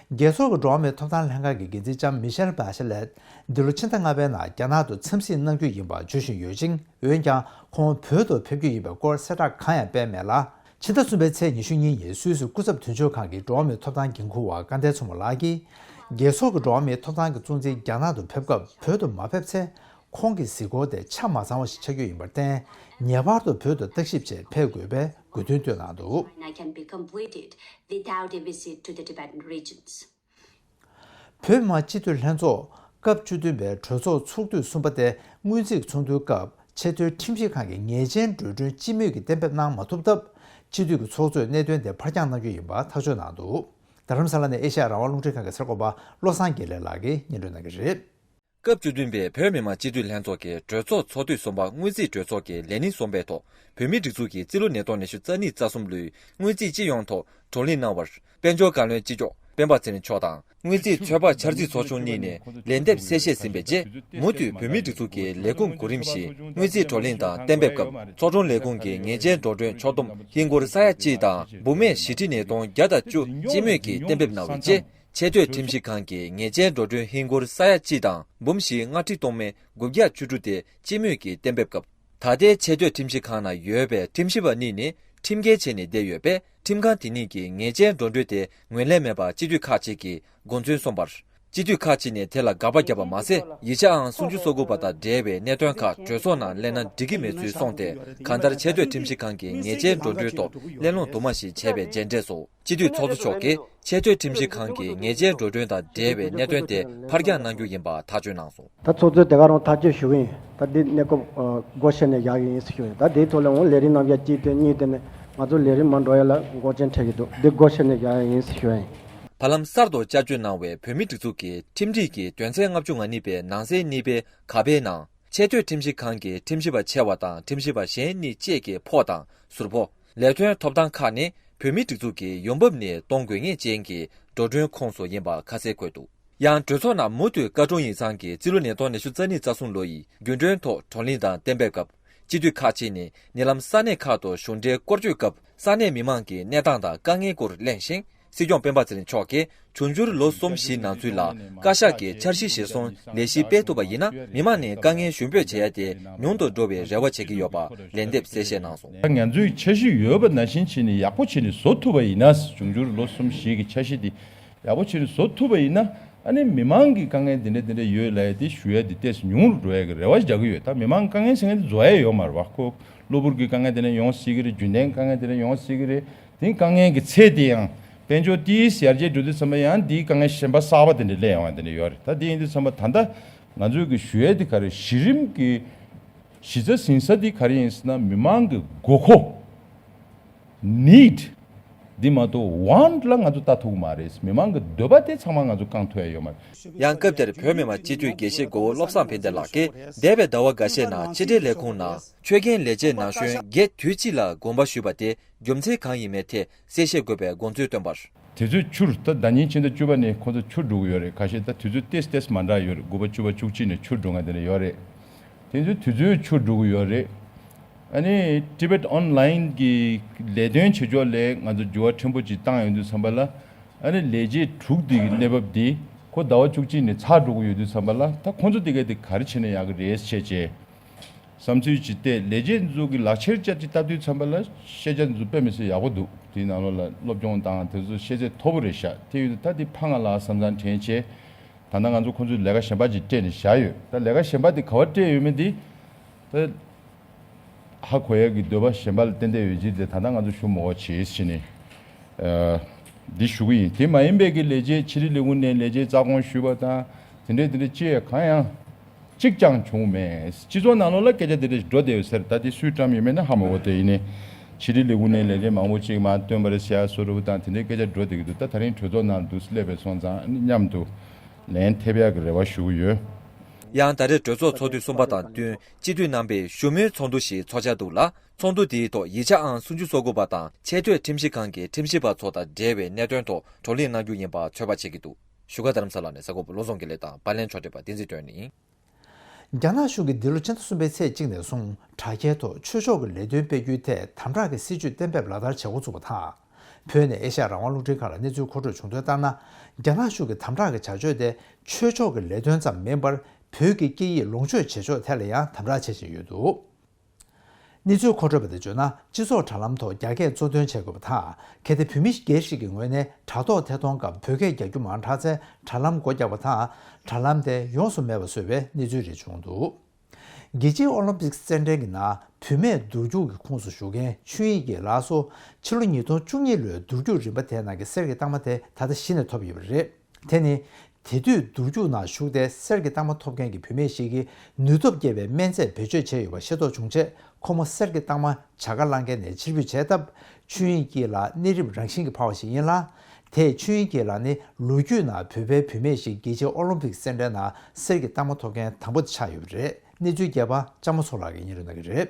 རྒྱལ་ཚོགས་ཀྱི་འགྲོ་བ་མིའི་ཐོབ་ཐང་ལྷན་ཁང་གི་འགན་འཛིན་ལྕམ་མི་ཤེལ་བྷ་ཤ་ལེད། འདི་ལོ་ཕྱི་ཟླ་ལྔ་པའི་ནང་རྒྱ་ནག་ཏུ་འཚམས་གཟིགས་གནང་རྒྱུ་ཡིན་པ་བརྗོད་བཞིན་ཡོད་ཅིང་། འོན་ཀྱང་ཁོང་བོད་དུ་ཕེབས་རྒྱུ་ཡིན་པའི་སྐོར་གསལ་བསྒྲགས་གང་ཡང་སྤེལ་མེད་ལ། ཕྱི་ཟླ་གསུམ་པའི་ཚེས་ཉི་ཤུ་གཉིས་ཉིན་སུད་སི་སྐུ་ཚབ་དོན་གཅོད་ཁང་གི་འགྲོ་བ་མིའི་ཐོབ་ཐང་འགན་འཁུར་བ་དཀའ་ལས་མཚོ་མོ་ལགས་ཀྱིས། རྒྱལ་ཚོགས་ཀྱི་འགྲོ་བ་མིའི་ཐོབ་ཐང་གི་གཙོ་འཛིན་རྒྱ་ནག་ཏུ་ཕེབས་སྐབས་བོད་དུ་མ་ཕེབས་ཚེ། ཁོང་གི་གཟིགས་སྐོར་དེ་ཆ་མ་ཚང་བ་ཞིག་ཆགས་རྒྱུ་ཡིན་པར་བརྟེན། ངེས་པར་དུ་བོད་དུ་བརྟག་ཞིབ་ཆེད་ཕེབས་དགོས་པའི་དགོས་འདུན་བཏོན་གནང་འདུག I can be completed without a visit to the Tibetan regions. བོད་མི་མང་སྤྱི་འཐུས་ལྷན་ཚོགས་སྐབས་བཅུ་བདུན་པའི་གྲོས་ཚོགས་ཚོགས་དུས་གསུམ་པ་དེ་སྔོན་རྩིས་ཚོགས་འདུའི་སྐབས་ཆེས་མཐོའི་ཁྲིམས་ཞིབ་ཁང་གི་ངེས་ཅན་འགྲོ་གྲོན་སྤྱི་མོས་ཀྱིས་གཏན་འབེབས་གནང་མ་ཐུབ་སྟབས། སྤྱི་འཐུས་ཀྱི་ཚོགས་གཙོས་གནད་དོན་དེ་ཕར་འགྱངས་གནང་རྒྱུ་ཡིན་པ་ཐག་གཅོད་གནང་འདུག་རྡ་རམ་ས་ལ་ནས་ཨེ་ཤ་ཡ་རང་དབང་རླུང་འཕྲིན་ཁང་གི་གསར་འགོད་པ་བློ་བཟང་དགེ་ལེགས་ལགས་ཀྱིས་སྙན་སྒྲོན་གནང་གི་རེད། སྐབས་བཅུ་བདུན་པའི་བོད་མི་མང་སྤྱི་འཐུས་ལྷན་ཚོགས་ཀྱི་གྲོས་ཚོགས་ཚོགས་དུས་གསུམ་པ་སྔོན་རྩིས་གྲོས་ཚོགས་ཀྱི་ལས་ཉིན་གསུམ་པའི་ཐོག་བོད་མིའི་སྒྲིག་འཛུགས་ཀྱི་རྩིས་ལོ་ཉིས་སྟོང་ཉི་ཤུ་རྩ་གཉིས་རྩ་གསུམ་ལོའི་སྔོན་རྩིས་སྤྱི་ཡོངས་ཐོག་བགྲོ་གླེང་གནང་བར། དཔལ་འབྱོར་བཀའ་བློན་གཅིག་ལྕོགས་སྤེན་པ་ཚེ་རིང་མཆོག་དང་། སྔོན་རྩིས་ཚོད་དཔག་འཆར་རྩིས་ཚོགས་ཆུང་གཉིས་ནས་ལན་འདེབས་གསལ་བཤད་ཟིན་པའི་རྗེས། མུ་མཐུད་བོད་མིའི་སྒྲིག་འཛུགས་ཀྱི་ལས་ཁུངས་གོ་རིམ་བཞིན་སྔོན་རྩིས་བགྲོ་གླེང་དང་གཏན་འབེབས་སྐབས། ཚོགས་དྲུང་ལས་ཁུངས་ཀྱི་ངེས་ཅན་འགྲོ་གྲོན་ཕྱོགས་བསྡོམས་ཧིན་སྒོར་ས་ཡ་གཅིག་དང་འབུམ་ཡས་བཞི་ཁྲི་ཉིས་སྟོང་བརྒྱ་དང་བཅུ་སྤྱི་མོས་ཀྱིས་གཏན་འབེབས་གནང་བའི་རྗེས། ཆེས་མཐོའི་ཁྲིམས་ཞིབ་ཁང་གི་ངེས་ཅན་འགྲོ་གྲོན་ཧིན་སྒོར་ས་ཡ་གཅིག་དང་འབུམ་བཞི་ལྔ་ཁྲི་སྟོང་མེད་དགུ་བརྒྱ་བཅུ་དྲུག་དེ་སྤྱི་མོས་ཀྱིས་གཏན་འབེབས་སྐབས། ད་ལྟའི་ཆེས་མཐོའི་ཁྲིམས་ཞིབ་ཁང་ནང་ཡོད་པའི་ཁྲིམས་ཞིབ་པ་གཉིས་ནི་ཁྲིམས་འགལ་བྱས་ནས་བསྡད་ཡོད་པས། ཁྲིམས་ཁང་དེ་གཉིས་ཀྱིས་ངེས་ཅན་འགྲོ་གྲོན་དེ་ངོས་ལེན་མེད་པར་སྤྱི་འཐུས་ཁག་ཅིག་གིས་དགོངས་ཚུལ་གསུངས་པར། སྤྱི་འཐུས་ཁག་ཅིག་ནས་དེ་ལ་དགག་པ་བརྒྱབ་པ་མ་ཟད། ཡིག་ཆ་ཨང་སུམ་ཅུ་སོ་དགུ་པ་དང་འབྲེལ་བའི་གནད་དོན་ཁག་གྲོས་ཚོགས་ནང་གླེང་ན་འགྲིག་གི་མེད་ཚུལ་གསུངས་ཏེ། གང་ལྟར་ཆེས་མཐོའི་ཁྲིམས་ཞིབ་ཁང་གིས་ངེས་ཅན་འགྲོ་གྲོན་ཐོག་གླེང་སློང་དུ་མ་ཞིག་བྱས་པའི་རྗེས་འབྲས་སུ། སྤྱི་འཐུས་ཚོགས་གཙོ་མཆོག་གིས་ཆེས་མཐོའི་ཁྲིམས་ཞིབ་ཁང་གིས་ངེས་ཅན་འགྲོ་གྲོན་དང་འབྲེལ་བའི་གནད་དོན་དེ་ཕར་འགྱངས་གནང་རྒྱུ་ཡིན་པ་ཐག་གཅོད་གནང་སོང་། ད་ཚོགས་གཙོས་དེ་ག་རང་ཐག་གཅོད་ཞུ་གི་ཡིན། ད་འདི་གནས་སྐབས་ཨ་སྒོ་ཕྱེ་ནས་བཞག་གི་ཡིན་ཟེར་ཞུ་ཡིན། ད་འདིའི་ཐོག་ལ་འོང་ལས་རིམ་རྣམ་གཞག་གཅིག་དེ་གཉིས་དེ་ནས་ང་ཚོ་ལས་རིམ་མར་འགྲོ་ཡ་ལ་འགོག་རྐྱེན་འཕྲད་ཀྱི་འདུག་འདི་སྒོ་ཕྱེ་ནས་བཞག་ཡ་ཡིན་ཟེར་ཞུ་ཡ་ཡིན། བར་ལམ་གསར་དུ་བསྐྱར་བཅོས་གནང་བའི་བོད་མིའི་སྒྲིག་འཛུགས་ཀྱི་ཁྲིམས་སྒྲིག་གི་དོན་ཚན་ལྔ་བཅུ་ང་གཉིས་པའི་ནང་གསེས་གཉིས་པའི་ག་པའི་ནང་། ཆེས་མཐོའི་ཁྲིམས་ཞིབ་ཁང་གི་ཁྲིམས་ཞིབ་པ་ཆེ་བ་དང་ཁྲིམས་ཞིབ་པ་གཞན་གཉིས་བཅས་ཀྱི་ཕོགས་དང་ཟུར་ཕོགས། ལས་དོན་ཐོབ་ཐང་ཁག་ནི་བོད་མིའི་སྒྲིག་འཛུགས་ཀྱི་ཡོང་འབབ་ནས་གཏོང་དགོས་ངེས་ཅན་གྱི་འགྲོ་གྲོན་ཁོངས་སུ་ཡིན་པ་ཁ་གསལ་བཀོད་འདུག་ཡང་གྲོས་ཚོགས་ནང་མུ་མཐུད་བཀའ་དྲུང་ཡིག་ཚང་གིས་རྩིས་ལོ་ཉིས་སྟོང་ཉི་ཤུ་རྩ་གཉིས་རྩ་གསུམ་ལོ་ཡི་རྒྱུན་གྲོན་ཐོག་བགྲོ་གླེང་དང་གཏན་འབེབས་སྐབས། སྤྱི་འཐུས་ཁག་ཅིག་ནས་ཉེ་ལམ་ས་གནས་ཁག་ཏུ་གཞུང་འབྲེལ་སྐོར་སྐྱོད་སྐབས། ས་གནས་མི་མང་གི་གནས་སྟངས་དང་དཀའ་ངལ་སྐོར་གླེང་ཞིང་། སྲིད་སྐྱོང་སྤེན་པ་ཚེ་རིང་མཆོག་གིས་འབྱུང་འགྱུར་ལོ་གསུམ་བཞིའི་ནང་ཚུད་ལ་བཀའ་ཤག་གིས་འཆར་གཞི་གཞིར་བཟུང་ལས་གཞི་སྤེལ་ཐུབ་པ་ཡིན་ན། མི་མང་ནས་དཀའ་ངལ་ཞུ་འབོད་བྱེད་ཡ་དེ་ཉུང་དུ་འགྲོ་བའི་རེ་བ་བྱེད་ཀྱི་ཡོད་པ་ལན་འདེབས་གསལ་བཤད་གནང་སོང་། ང་ཚོས་འཆར་གཞི་ཡོད་པ་ནང་བཞིན་བྱས་ནས་ཡག་པོ་བྱས་ནས་བཟོ་ཐུབ་པ་ཡིན་ན། འབྱུང་འགྱུར་ལོ་གསུམ་བཞི་གི་འཆར་གཞི་དེ་ཡག་པོ་བྱས་ནས་བཟོ་ཐུབ་པ་ཡིན་ན། ཨ་ནི་མི་མང་གི་དཀའ་ངལ་འདི་འདྲ་འདི་འདྲ་ཡོད་ལབ་ཡ་དེ་ཞུ་ཡ་དེ་ཏོག་ཙམ་ཉུང་རུ་འགྲོ་ཡ་གི་རེ་བ་རྒྱག་གི་ཡོད། ད་མི་མང་དཀའ་ངལ་ཟེར་མཁན་དེ་རྫོགས་ཡ་ཡོད་མ་རེད་བ། ཁོ་གློ་བུར་གྱི་དཀའ་ངལ་དེ་འདྲ་ཡོང་སྲིད་ཀྱི་རེད། རྒྱུན་ལྡན་དཀའ་ངལ་དེ་འདྲ་ཡོང་སྲིད་ཀྱི་རེད། དེ་དཀའ་ངལ་གྱི་ཚད་དེ་ཡང་དཔལ་འབྱོར་ཏིས་ཡར་རྒྱས་འགྲོ་དུས་ཙམ་པ་ཡང་དེའི་དཀའ་ངལ་གཞན་པ་གསར་པ་དེ་འདྲ་སླེབས་ཡོང་བ་དེ་འདྲ་ཡོད་རེད། ད་དེ་ཡིན་དུས་ཙམ་པ་ད་ལྟ་ང་ཚོས་ཀྱི་ཞུ་ཡ་དེ་ག་རེ། གཞི་རིམ་གྱི་གཞི་རྩ་ཟིན་ས་དེ་ག་རེ་ཡིན་ཟེར་ན། མི་མང་གི་དགོས་མཁོ། Need། འདི་མ་གཏོགས་want་ལ་ང་ཚོ་ལྟ་ཐུབ་ཀྱི་མ་རེད། མི་མང་གི་འདོད་པ་དེ་ཚང་མ་ང་ཚོ་བསྐང་ཐུབ་ཡ་ཡོད་མ་རེད། ཡང་སྐབས་དེར་བོད་མི་མང་སྤྱི་འཐུས་དགེ་བཤེས་མགོ་བོ་བློ་བཟང་ཕན་བདེ་ལགས་ཀྱིས། འདས་པའི་ཟླ་བ་འགའ་ཤས་ནང་ཕྱི་འབྲེལ་ལས་ཁུངས་ནང་ཆོས་རྒྱལ་ལས་བྱེད་ན་གཞོན་བརྒྱད་དུས་གཅིག་ལ་དགོངས་པ་ཞུས་པ་དེ་རྒྱུ་མཚན་གང་ཡིན་མིན་ཐད་གསལ་བཤད་དགོས་པའི་དགོངས་ཚུལ་བཏོན་པར། དུས་ཚོད་འཕྱུར། ད་ཟླ་ཉིན་ཕྱི་ཟླ་བཅུ་པ་ནས་ཁོ་ཚོ་འཕྱུར་འགྲོ་གི་ཡོད་རེད། ཁ་ཤས་ད་དུས་ཚོད་ཏེས་ཏེས་མ་འདྲ་ཡོད་རེད། དགུ་པ་བཅུ་པ་བཅུ་གཅིག་ནས་འཕྱུར་འགྲོ་མཁན་དེ་འདྲ་ཡོད་རེད། དེ་ཚོའི་དུས་ཚོད་འཕྱུར་འགྲོ་གི་ཡོད་རེད། ཨ་ནི་Tibet Online་གི་ལས་དོན་བྱེད་ཕྱོགས་ལ་ང་ཚོ་འགྱུར་བ་ཕྲན་བུ་ཅིག་བཏང་ཡོང་དུས་ཙམ་པ་ལ། ཨ་ནི་ལས་བྱེད་དྲུག་དེ་གི་གནས་བབ་འདི་ཁོ་ཟླ་བ་བཅུ་གཅིག་ནས་ཚར་འགྲོ་གི་ཡོད་དུས་ཙམ་པ་ལ། ད་ཁོང་ཚོ་དེ་ག་དེ་ག་རེ་བྱས་ན་ཡག་གི་རེད་བྱས་བྱས། བསམ་ཚུལ་ཅིག་བལྟས། ལས་བྱེད་ཚོ་གི་ལག་ཁྱེར་ཅག་ཅིག་བལྟ་དུས་ཙམ་པ་ལ་ཤེས་བྱ་ཚོ་དཔེ་མི་སྲིད་ཡག་པོ་འདུག་དེའི་ནང་ལོགས་ལ་སློབ་སྦྱོང་དང་དེ་ཚོ་ཤེས་ཚད་མཐོ་པོ་རེད་ཤག་དེ་ཡོད་དུས་ད་དེ་ཕངས་ང་ལ་བསམ་བསམ་དྲན་བྱས། ད་ལྟ་ང་ཚོ་ཁོང་ཚོས་ལས་ཀ་གཞན་པ་ཅིག་སྤྲད་ནས་བཞག་ཡོད། ད་ལས་ཀ་གཞན་པ་དེ་ག་པར་སྤྲད་ཡོད་མེད་དེ། ད་ཧ་གོ་ཡ་གི་འདོད་པ་གཞན་པ་ལ་ཏན་ཏན་ཡོད་ཅིག་དེ་ད་ལྟ་ང་ཚོ་ཞུ་མ་དགོས་བྱས་བྱས་ནས། ཨ། འདི་ཞུ་གི་ཡིན། དེ་མ་ཡིན་པའི་གི་ལས་བྱེད་ཕྱི་དྲིལ་ལས་ཁུངས་ནས་ལས་བྱེད་རྩ་དགོངས་ཞུས་པ་དང་དེ་འདྲའི་དེ་འདྲའི་ཅི་ཡང་གང་ཡང་གཅིག་ཀྱང་བྱུང་མེད། སྤྱི་ཚོགས་ནང་ལོགས་ལ་སྐད་ཆ་དེ་འདྲ་ཞིག་འགྲོ་བསྡད་ཡོད་ཟེར། ད་དེ་སུས་བཀྲམ་ཡོད་མེད་ན་ཧ་མ་གོ། དེ་ཡིན་ནའི་ཕྱི་དྲིལ་ལས་ཁུངས་ནས་ལས་བྱེད་མང་པོ་ཅིག་མར་བཏོན་པ་རེད་ཟེར་ཡ་བཟོ་འདྲ་བོ་དང་དེ་འདྲའི་སྐད་ཆ་འགྲོ་བསྡད་ཀྱི་འདུག་ད་དེ་རིང་གྲོས་ཚོགས་ནང་འདུག་སླེབས་པའི་སོང་ཙང་མཉམ་དུ་ལན་ཐེབས་ཡག་གི་རེ་བ་ཞུ་གི་ཡོད། ཡང་ད་རེས་གྲོས་ཚོགས་ཚོགས་དུས་གསུམ་པ་དང་བསྟུན་སྤྱི་འཐུས་རྣམ་པས་བཞུགས་མོལ་ཚོགས་འདུ་ཞིག་ཚོགས་འཆར་འདུག་ལ། ཚོགས་འདུ་དེའི་ཐོག་ཡིག་ཆ་ཨང་སུམ་ཅུ་སོ་དགུ་པ་དང་ཆེས་མཐོའི་ཁྲིམས་ཞིབ་ཁང་གི་ཁྲིམས་ཞིབ་པ་ཚོ་དང་འབྲེལ་བའི་གནད་དོན་ཐོག་བགྲོ་གླེང་གནང་རྒྱུ་ཡིན་པ་ཚོད་དཔག་བྱེད་ཀྱི་འདུག་བཞུགས་སྒར་རྡ་རམ་ས་ལ་ནས་གསར་འགོད་པ་བློ་བཟང་དགེ་ལེགས་དང་པར་ལེན་ཕྱོགས་སྒྲིག་པ་བསྟན་འཛིན་སྒྲོན་ཡིན། རྒྱ་ནག་གཞུང་གིས་འདི་ལོ་སྤྱི་ཟླ་གསུམ་པའི་ཚེས་གཅིག་ནས་བཟུང་དྲ་རྒྱའི་ཐོག་ཆོས་ཕྱོགས་ཀྱི་ལས་དོན་སྤེལ་རྒྱུའི་ཐད་དམ་དྲག་གི་སྲིད་ཇུས་གཏན་འབེབས་ལག་བསྟར་བྱེད་འགོ་ཚུགས་པ་དང་། བོད་ནས་ཨེ་ཤ་ཡ་རང་དབང་རླུང་འཕྲིན་ཁང་ལ་གནས་ཚུལ་མཁོ་སྤྲོད་བྱུང་དོན་ལྟར་ན། རྒྱ་ནག་གཞུང་གི་དམ་དྲག་གི་བྱ་སྤྱོད་དེ་ཆོས་ཕྱོགས་ཀྱི་ལས་དོན་ཙམ་མིན་པར། བོད་ཀྱི་སྐད་ཡིག་ལོངས་སྤྱོད་བྱེད་ཕྱོགས་ཐད་ལ་ཡང་དམ་དྲག་བྱེད་བཞིན་ཡོད་འདུག་གནས་ཚུལ་མཁོ་སྤྲོད་པ་དེ་བརྗོད་ན། སྤྱི་ཚོགས་དྲ་ལམ་ཐོག་རྒྱ་སྐད་གཙོ་འདོན་བྱེད་དགོས་པ་དང་། གལ་ཏེ་བོད་མི་སྒེར་ཞིག་གི་ངོས་ནས་དྲ་ཐོག་ཐད་གཏོང་སྐབས་བོད་སྐད་རྒྱག་རྒྱུ་མང་དྲགས་ཚེ། དྲ་ལམ་སྒོ་རྒྱག་པ་དང་། དྲ་ལམ་དེ་ཡོངས་སུ་མེད་པ་བཟོས་པའི་གནས་ཚུལ་རེ་བྱུང་འདུག་རྒྱལ་སྤྱིའི་ཨོ་ལིམ་པིག་རྩེད་འགྲན་གྱི་ནང་བུད་མེད་འདུར་རྒྱུག་གི་ཁོངས་སུ་ཞུགས་མཁན་ཆོས་དབྱིངས་སྐྱིད་ལགས་སུ་ཕྱི་ལོ་ཉིས་སྟོང་བཅུ་གཉིས་ལོའི་འདུར་རྒྱུག་རིམ་པ་དེའི་ནང་གི་གསེར་གྱི་རྟགས་མ་དེ་ད་ལྟ་གཞི་ནས་ཐོབ་ཡོད་པ་རེད། དེ་ནི་དེ་དུས་འདུར་རྒྱུག་ནང་ཞུགས་ཏེ་གསེར་གྱི་རྟགས་མ་ཐོབ་མཁན་གྱི་བུད་མེད་ཞིག་གིས་ནུས་སྟོབས་སྐྱེད་པའི་སྨན་རྫས་བེད་སྤྱོད་བྱས་ཡོད་པ་ཤེས་རྟོགས་བྱུང་རྗེས། ཁོ་མོ་གསེར་གྱི་རྟགས་མ་བྱ་དགའ་བླངས་མཁན་ནས་ཕྱིར་འབུད་བྱས་སྟབས། ཆོས་དབྱིངས་སྐྱིད་ལགས་གནས་རིམ་རང་བཞིན་གྱིས་འཕར་བ་ཞིག་ཡིན་ལ། དེས་ཆོས་དབྱིངས་སྐྱིད་ལགས་ནི་ལོ་རྒྱུས་ནང་བོད་པའི་བུད་མེད་ཞིག་རྒྱལ་སྤྱིའི་ཨོ་ལིམ་པིག་རྩེད་འགྲན་ནང་གསེར་གྱི་རྟགས་མ་ཐོབ་མཁན་དང་པོ་དེ་ཆགས་ཡོད་པ་རེད། གནས་ཚུལ་རྒྱས་པ་ལྕམ་མོ་ཚོགས་ལགས་ཀྱིས་སྙན་སྒྲོན་གནང་གི་རེད།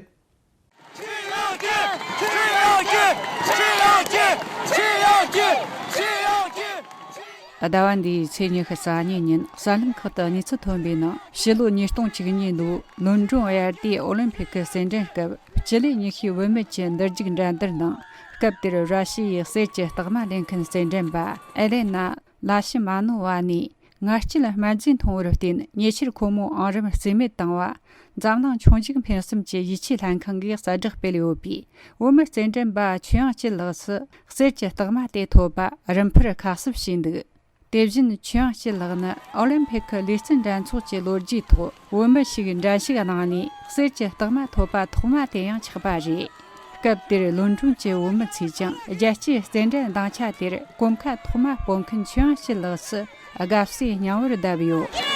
ཟླ་བ་འདིའི་ཚེས་ཉི་ཤུ་རྩ་གཉིས་ཉིན་གསར་ལམ་ཁག་ཏུ་གནས་ཚུལ་ཐོན་པའི་ནང་། ཕྱི་ལོ་ཉིས་སྟོང་བཅུ་གཉིས་ལོའི་ལོན་ཀྲོན་དབྱར་དུས་ཨོ་ལིམ་ཕིག་གི་རྩེད་འགྲན་སྐབས། སྤྱི་ལེ་ཉི་ཤུའི་བུད་མེད་ཀྱི་འདུར་རྒྱུག་འགྲན་བསྡུར་ནང་། སྐབས་དེར་ར་ཤི་ཡའི་གསེར་གྱི་རྟགས་མ་ལེན་མཁན་རྩེད་འགྲན་པ་ཨེ་ལེ་ན་ལ་ཤི་མ་ནོ་ཝ་ནས། ངར་སྐྱེད་སྨན་རྫས་འཐུང་བར་བརྟེན། ཉེ་ཆར་ཁོ་མོ་ཨང་རིམ་རྩིས་མེད་བཏང་བ། འཛམ་གླིང་ཆུང་ཆུང་ཕུན་སུམ་གྱི་ཡིད་ཆེས་ལྷན་ཁང་གིས་གསལ་བསྒྲགས་སྤེལ་ཡོད་པས། བོད་མི་རྩེད་འགྲན་པ་ཆོས་དབྱིངས་སྐྱིད་ལགས་སུ་གསེར་གྱི་རྟགས་མ་དེ་ཐོབ་པ་རིམ་འཕར་ཁ་གསབ་བྱས་འདུག་དེ་བཞིན་ཆོས་དབྱིངས་སྐྱིད་ལགས་ནི་ཨོ་ལིམ་ཕིག་གི་ལུས་རྩལ་འགྲན་ཚོགས་ཀྱི་ལོ་རྒྱུས་ཐོག་བོད་མི་ཞིག་འགྲན་ཞུགས་གནང་ནས་གསེར་གྱི་རྟགས་མ་ཐོབ་པ་ཐོག་མ་དེ་ཡང་ཆགས་པ་རེད། སྐབས་དེར་ལོན་ཀྲོན་གྱི་བོད་མི་ཚོས་ཀྱང་རྒྱལ་སྤྱིའི་རྩེད་འགྲན་སྡིངས་ཆ་དེར་གོམ་ཁ་ཐོག་མ་སྤོ་མཁན་ཆོས་དབྱིངས་སྐྱིད་ལགས་སུ་དགའ་བསུའི་སྙིང་བོར་བརྡབས་ཡོད།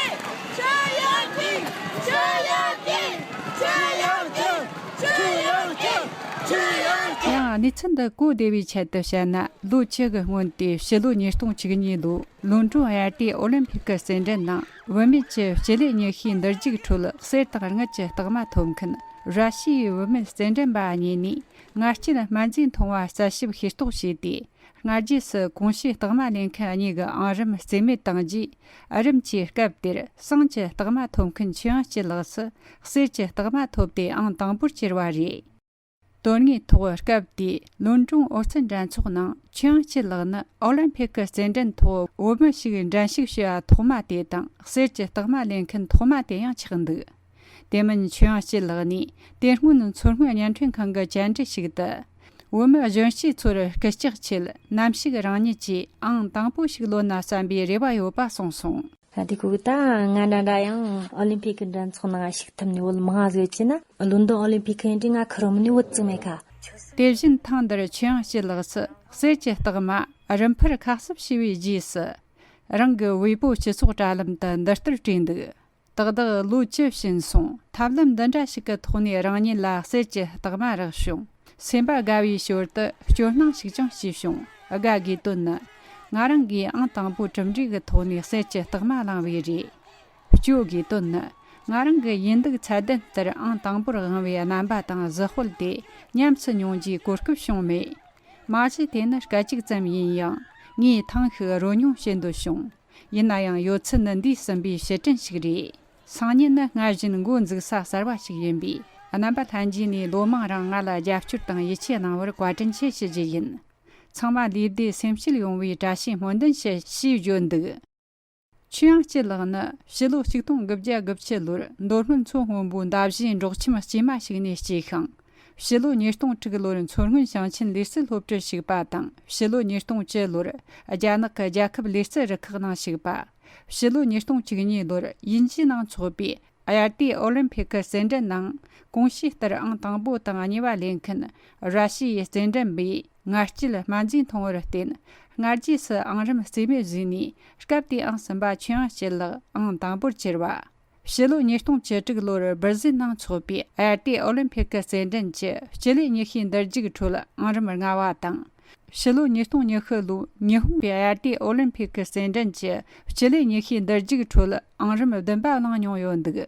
ཡང་གནས་ཚུལ་འདི་གོ་བདེ་བའི་ཆེད་དུ་བཤད་ན། ལོ་བཅུ་གི་སྔོན་ཏེ་ཕྱི་ལོ་ཉིས་སྟོང་བཅུ་གཉིས་ལོའི་ལོན་ཀྲོན་དབྱར་དུས་ཨོ་ལིམ་ཕིག་གི་རྩེད་འགྲན་ནང་བུད་མེད་ཀྱི་སྤྱི་ལེ་ཉི་ཤུའི་འདུར་རྒྱུག་ཁྲོད་གསེར་དང་དངུལ་གྱི་རྟགས་མ་ཐོབ་མཁན་ར་ཤི་ཡའི་བུད་མེད་རྩེད་འགྲན་པ་གཉིས་ནས་ངར་སྐྱེད་སྨན་རྫས་འཐུང་བ་རྩད་ཞིབ་ཤེས་རྟོགས་བྱས་ཏེ། སྔ་རྗེས་སུ་གོང་ཞུས་རྟགས་མ་ལེན་མཁན་གཉིས་ཀྱི་ཨང་རིམ་རྩིས་མེད་བཏང་རྗེས། རིམ་གྱིས་སྐབས་དེར་ཟངས་ཀྱི་རྟགས་མ་ཐོབ་མཁན་ཆོས་དབྱངས་སྐྱིད་ལགས་སུ་གསེར་གྱི་རྟགས་མ་ཐོབ་སྟེ་ཨང་དང་པོར་གྱུར་བ་རེད། དོན་དངོས་ཐོག་སྐབས་དེའི་ལོན་ཀྲུང་ཨོ་རྩལ་འགྲན་ཚོགས་ནང་ཆོས་དབྱངས་སྐྱིད་ལགས་ནི་ཨོ་ལིམ་ཕིག་གི་རྩེད་འགྲན་ཐོག་བོད་མི་ཞིག་འགྲན་ཞུགས་བྱས་པ་ཐོག་མ་དེ་དང་གསེར་གྱི་རྟགས་མ་ལེན་མཁན་ཐོག་མ་དེ་ཡང་ཆགས་འདུག་དེ་མིན་ཆོས་དབྱངས་སྐྱིད་ལགས་ནས་དེ་སྔོན་མཚོ་སྔོན་བརྙན་འཕྲིན་ཁང་གི་བཅར་འདྲི་ཞིག་ཏུ། བོད་མི་གཞོན་སྐྱེས་ཚོར་སྐུལ་ལྕག་ཆེད་ནམ་ཞིག་རང་ཉིད་ཀྱིས་ཨང་དང་པོ་ཞིག་ལོན་ན་བསམ་པའི་རེ་བ་ཡོད་པ་གསུངས་སོང་། ད་དེ་ཁོ་གི་ད་ང་འདྲ་འདྲ་ཡང་ཨོ་ལིམ་ཕིག་གི་འགྲན་ཚོགས་ནང་ཞུགས་ཐུབ་ནས་བོད་མང་ང་ཟིག་ཡོད་ཅེ་ན། ལོན་ཌོན་ཨོ་ལིམ་ཕིག་གི་འདྲི་ང་ཁུ་རོ་མི་ནི་བུད་ཙིག་མེད་ཁ། དེ་བཞིན་ཐེངས་འདིར་ཆོས་དབྱངས་སྐྱིད་ལགས་སུ་གསེར་གྱི་རྟགས་མ་རིམ་འཕར་ཁ་གསབ་བྱས་པའི་རྗེས་སུ། རང་གི་ཝེ་པོ་སྤྱི་ཚོགས་དྲ་ལམ་དུ་འདི་ལྟར་བྲིས་འདུག་ཏག་ཏག་ལོ་བཅུ་ཕྱིན་སོང་། ཐབས་ལམ་འདི་འདྲ་ཞིག་གི་ཐོག་ནས་རང་ཉིད་ལ་གསེར་གྱི་རྟགས་མ་རག་བྱུང་། སེམས་པ་དགའ་བའི་ཞོར་དུ་སྐྱོ་སྣང་ཞིག་ཀྱང་སྐྱེས་བྱུང་། དགའ་དགོས་དོན་ནི། ང་རང་གིས་ཨང་དང་པོ་གྲུབ་འབྲས་ཀྱི་ཐོག་ནས་གསེར་གྱི་རྟགས་མ་བླངས་པས་རེད། སྐྱོ་དགོས་དོན་ནི། ང་རང་གི་ཡིན་ལུགས་ཚད་ལྡན་ལྟར་ཨང་དང་པོར་དབང་བའི་རྣམ་པ་དང་གཟི་དཔལ་དེ་ཉམས་སུ་མྱོང་རྒྱུའི་གོ་སྐབས་བྱུང་མེད། མ་གཞི་དེ་ནི་སྐད་ཅིག་ཙམ་ཡིན་ཡང་ངས་ཐེངས་ཤིག་རོལ་མྱོང་བྱེད་འདོད་བྱུང་། ཡིན་ན་ཡང་ཡོད་ཚད་ནི་འདས་ཟིན་པའི་ཕྱིར་དྲན་ཞིག་རེད། སང་ཉིན་ནི་སྔར་བཞིན་འགོ་འཛུགས་ས་གསར་བ་ཞིག་ཡིན་པས། རྣམ་པ་ལྷན་རྒྱས་ནས་ལོ་མང་རིང་ང་ལ་རྒྱབ་སྐྱོར་དང་ཡིད་ཆེས་གནང་བར་བཀའ་དྲིན་ཆེ་ཞུ་རྒྱུ་ཡིན། ཚང་མ་ལས་བདེ་སེམས་སྐྱིད་ཡོང་བའི་བཀྲ་ཤིས་སྨོན་འདུན་ཞུ་ཞེས་བརྗོད་འདུག་ཆོས་དབྱངས་སྐྱིད་ལགས་ནི་ཕྱི་ལོ་ཆིག་སྟོང་དགུ་བརྒྱ་དགུ་བཅུ་ལོར་མདོ་སྨད་མཚོ་སྔོན་པོའི་མདའ་བཞིའི་འབྲོག་ཁྱིམ་སྐྱེས་མ་ཞིག་ནས་སྐྱེས་ཤིང་། ཕྱི་ལོ་ཉིས་སྟོང་དྲུག་ལོར་མཚོ་སྔོན་ཞིང་ཆེན་ལུས་རྩལ་སློབ་གྲྭར་ཞུགས་པ་དང་། ཕྱི་ལོ་ཉིས་སྟོང་བཅུ་ལོར་རྒྱ་ནག་གི་རྒྱལ་ཁབ་ལུས་རྩལ་རུ་ཁག་ནང་ཞུགས་པ། ཕྱི་ལོ་ཉིས་སྟོང་བཅུ་གཉིས་ལོར་དབྱིན་ཇིའི་ནང་འཚོགས་པའི་དབྱར་དུས་ཨོ་ལིམ་ཕིག་གི་རྩེད་འགྲན་ནང་གོང་ཞུས་ལྟར་ཨང་དང་པོ་དང་གཉིས་པ་ལེན་མཁན་ར་ཤི་ཡའི་རྩེད་འགྲན་པས་ངར་སྐྱེད་སྨན་རྫས་འཐུང་བར་བརྟེན། སྔ་རྗེས་སུ་ཨང་རིམ་རྩིས་མེད་བཟོས་ནས་སྐབས་དེའི་ཨང་གསུམ་པ་ཆོས་དབྱངས་སྐྱིད་ལགས་ཨང་དང་པོར་གྱུར་བ། ཕྱི་ལོ་ཉིས་སྟོང་བཅུ་དྲུག་ལོར་སྦིར་ཟིལ་ནང་འཚོགས་པའི་དབྱར་དུས་ཨོ་ལིམ་ཕིག་གི་རྩེད་འགྲན་གྱི་སྤྱི་ལེ་ཉི་ཤུའི་འདུར་རྒྱུག་ཁྲོད་ཨང་རིམ་ལྔ་བ་དང་། ཕྱི་ལོ་ཉིས་སྟོང་ཉི་ཤུ་ལོའི་ཉི་ཧོང་གི་དབྱར་དུས་ཨོ་ལིམ་ཕིག་གི་རྩེད་འགྲན་གྱི་སྤྱི་ལེ་ཉི་ཤུའི་འདུར་རྒྱུག་ཁྲོད་ཨང་རིམ་བདུན་པ་བླངས་མྱོང་ཡོད་འདུག་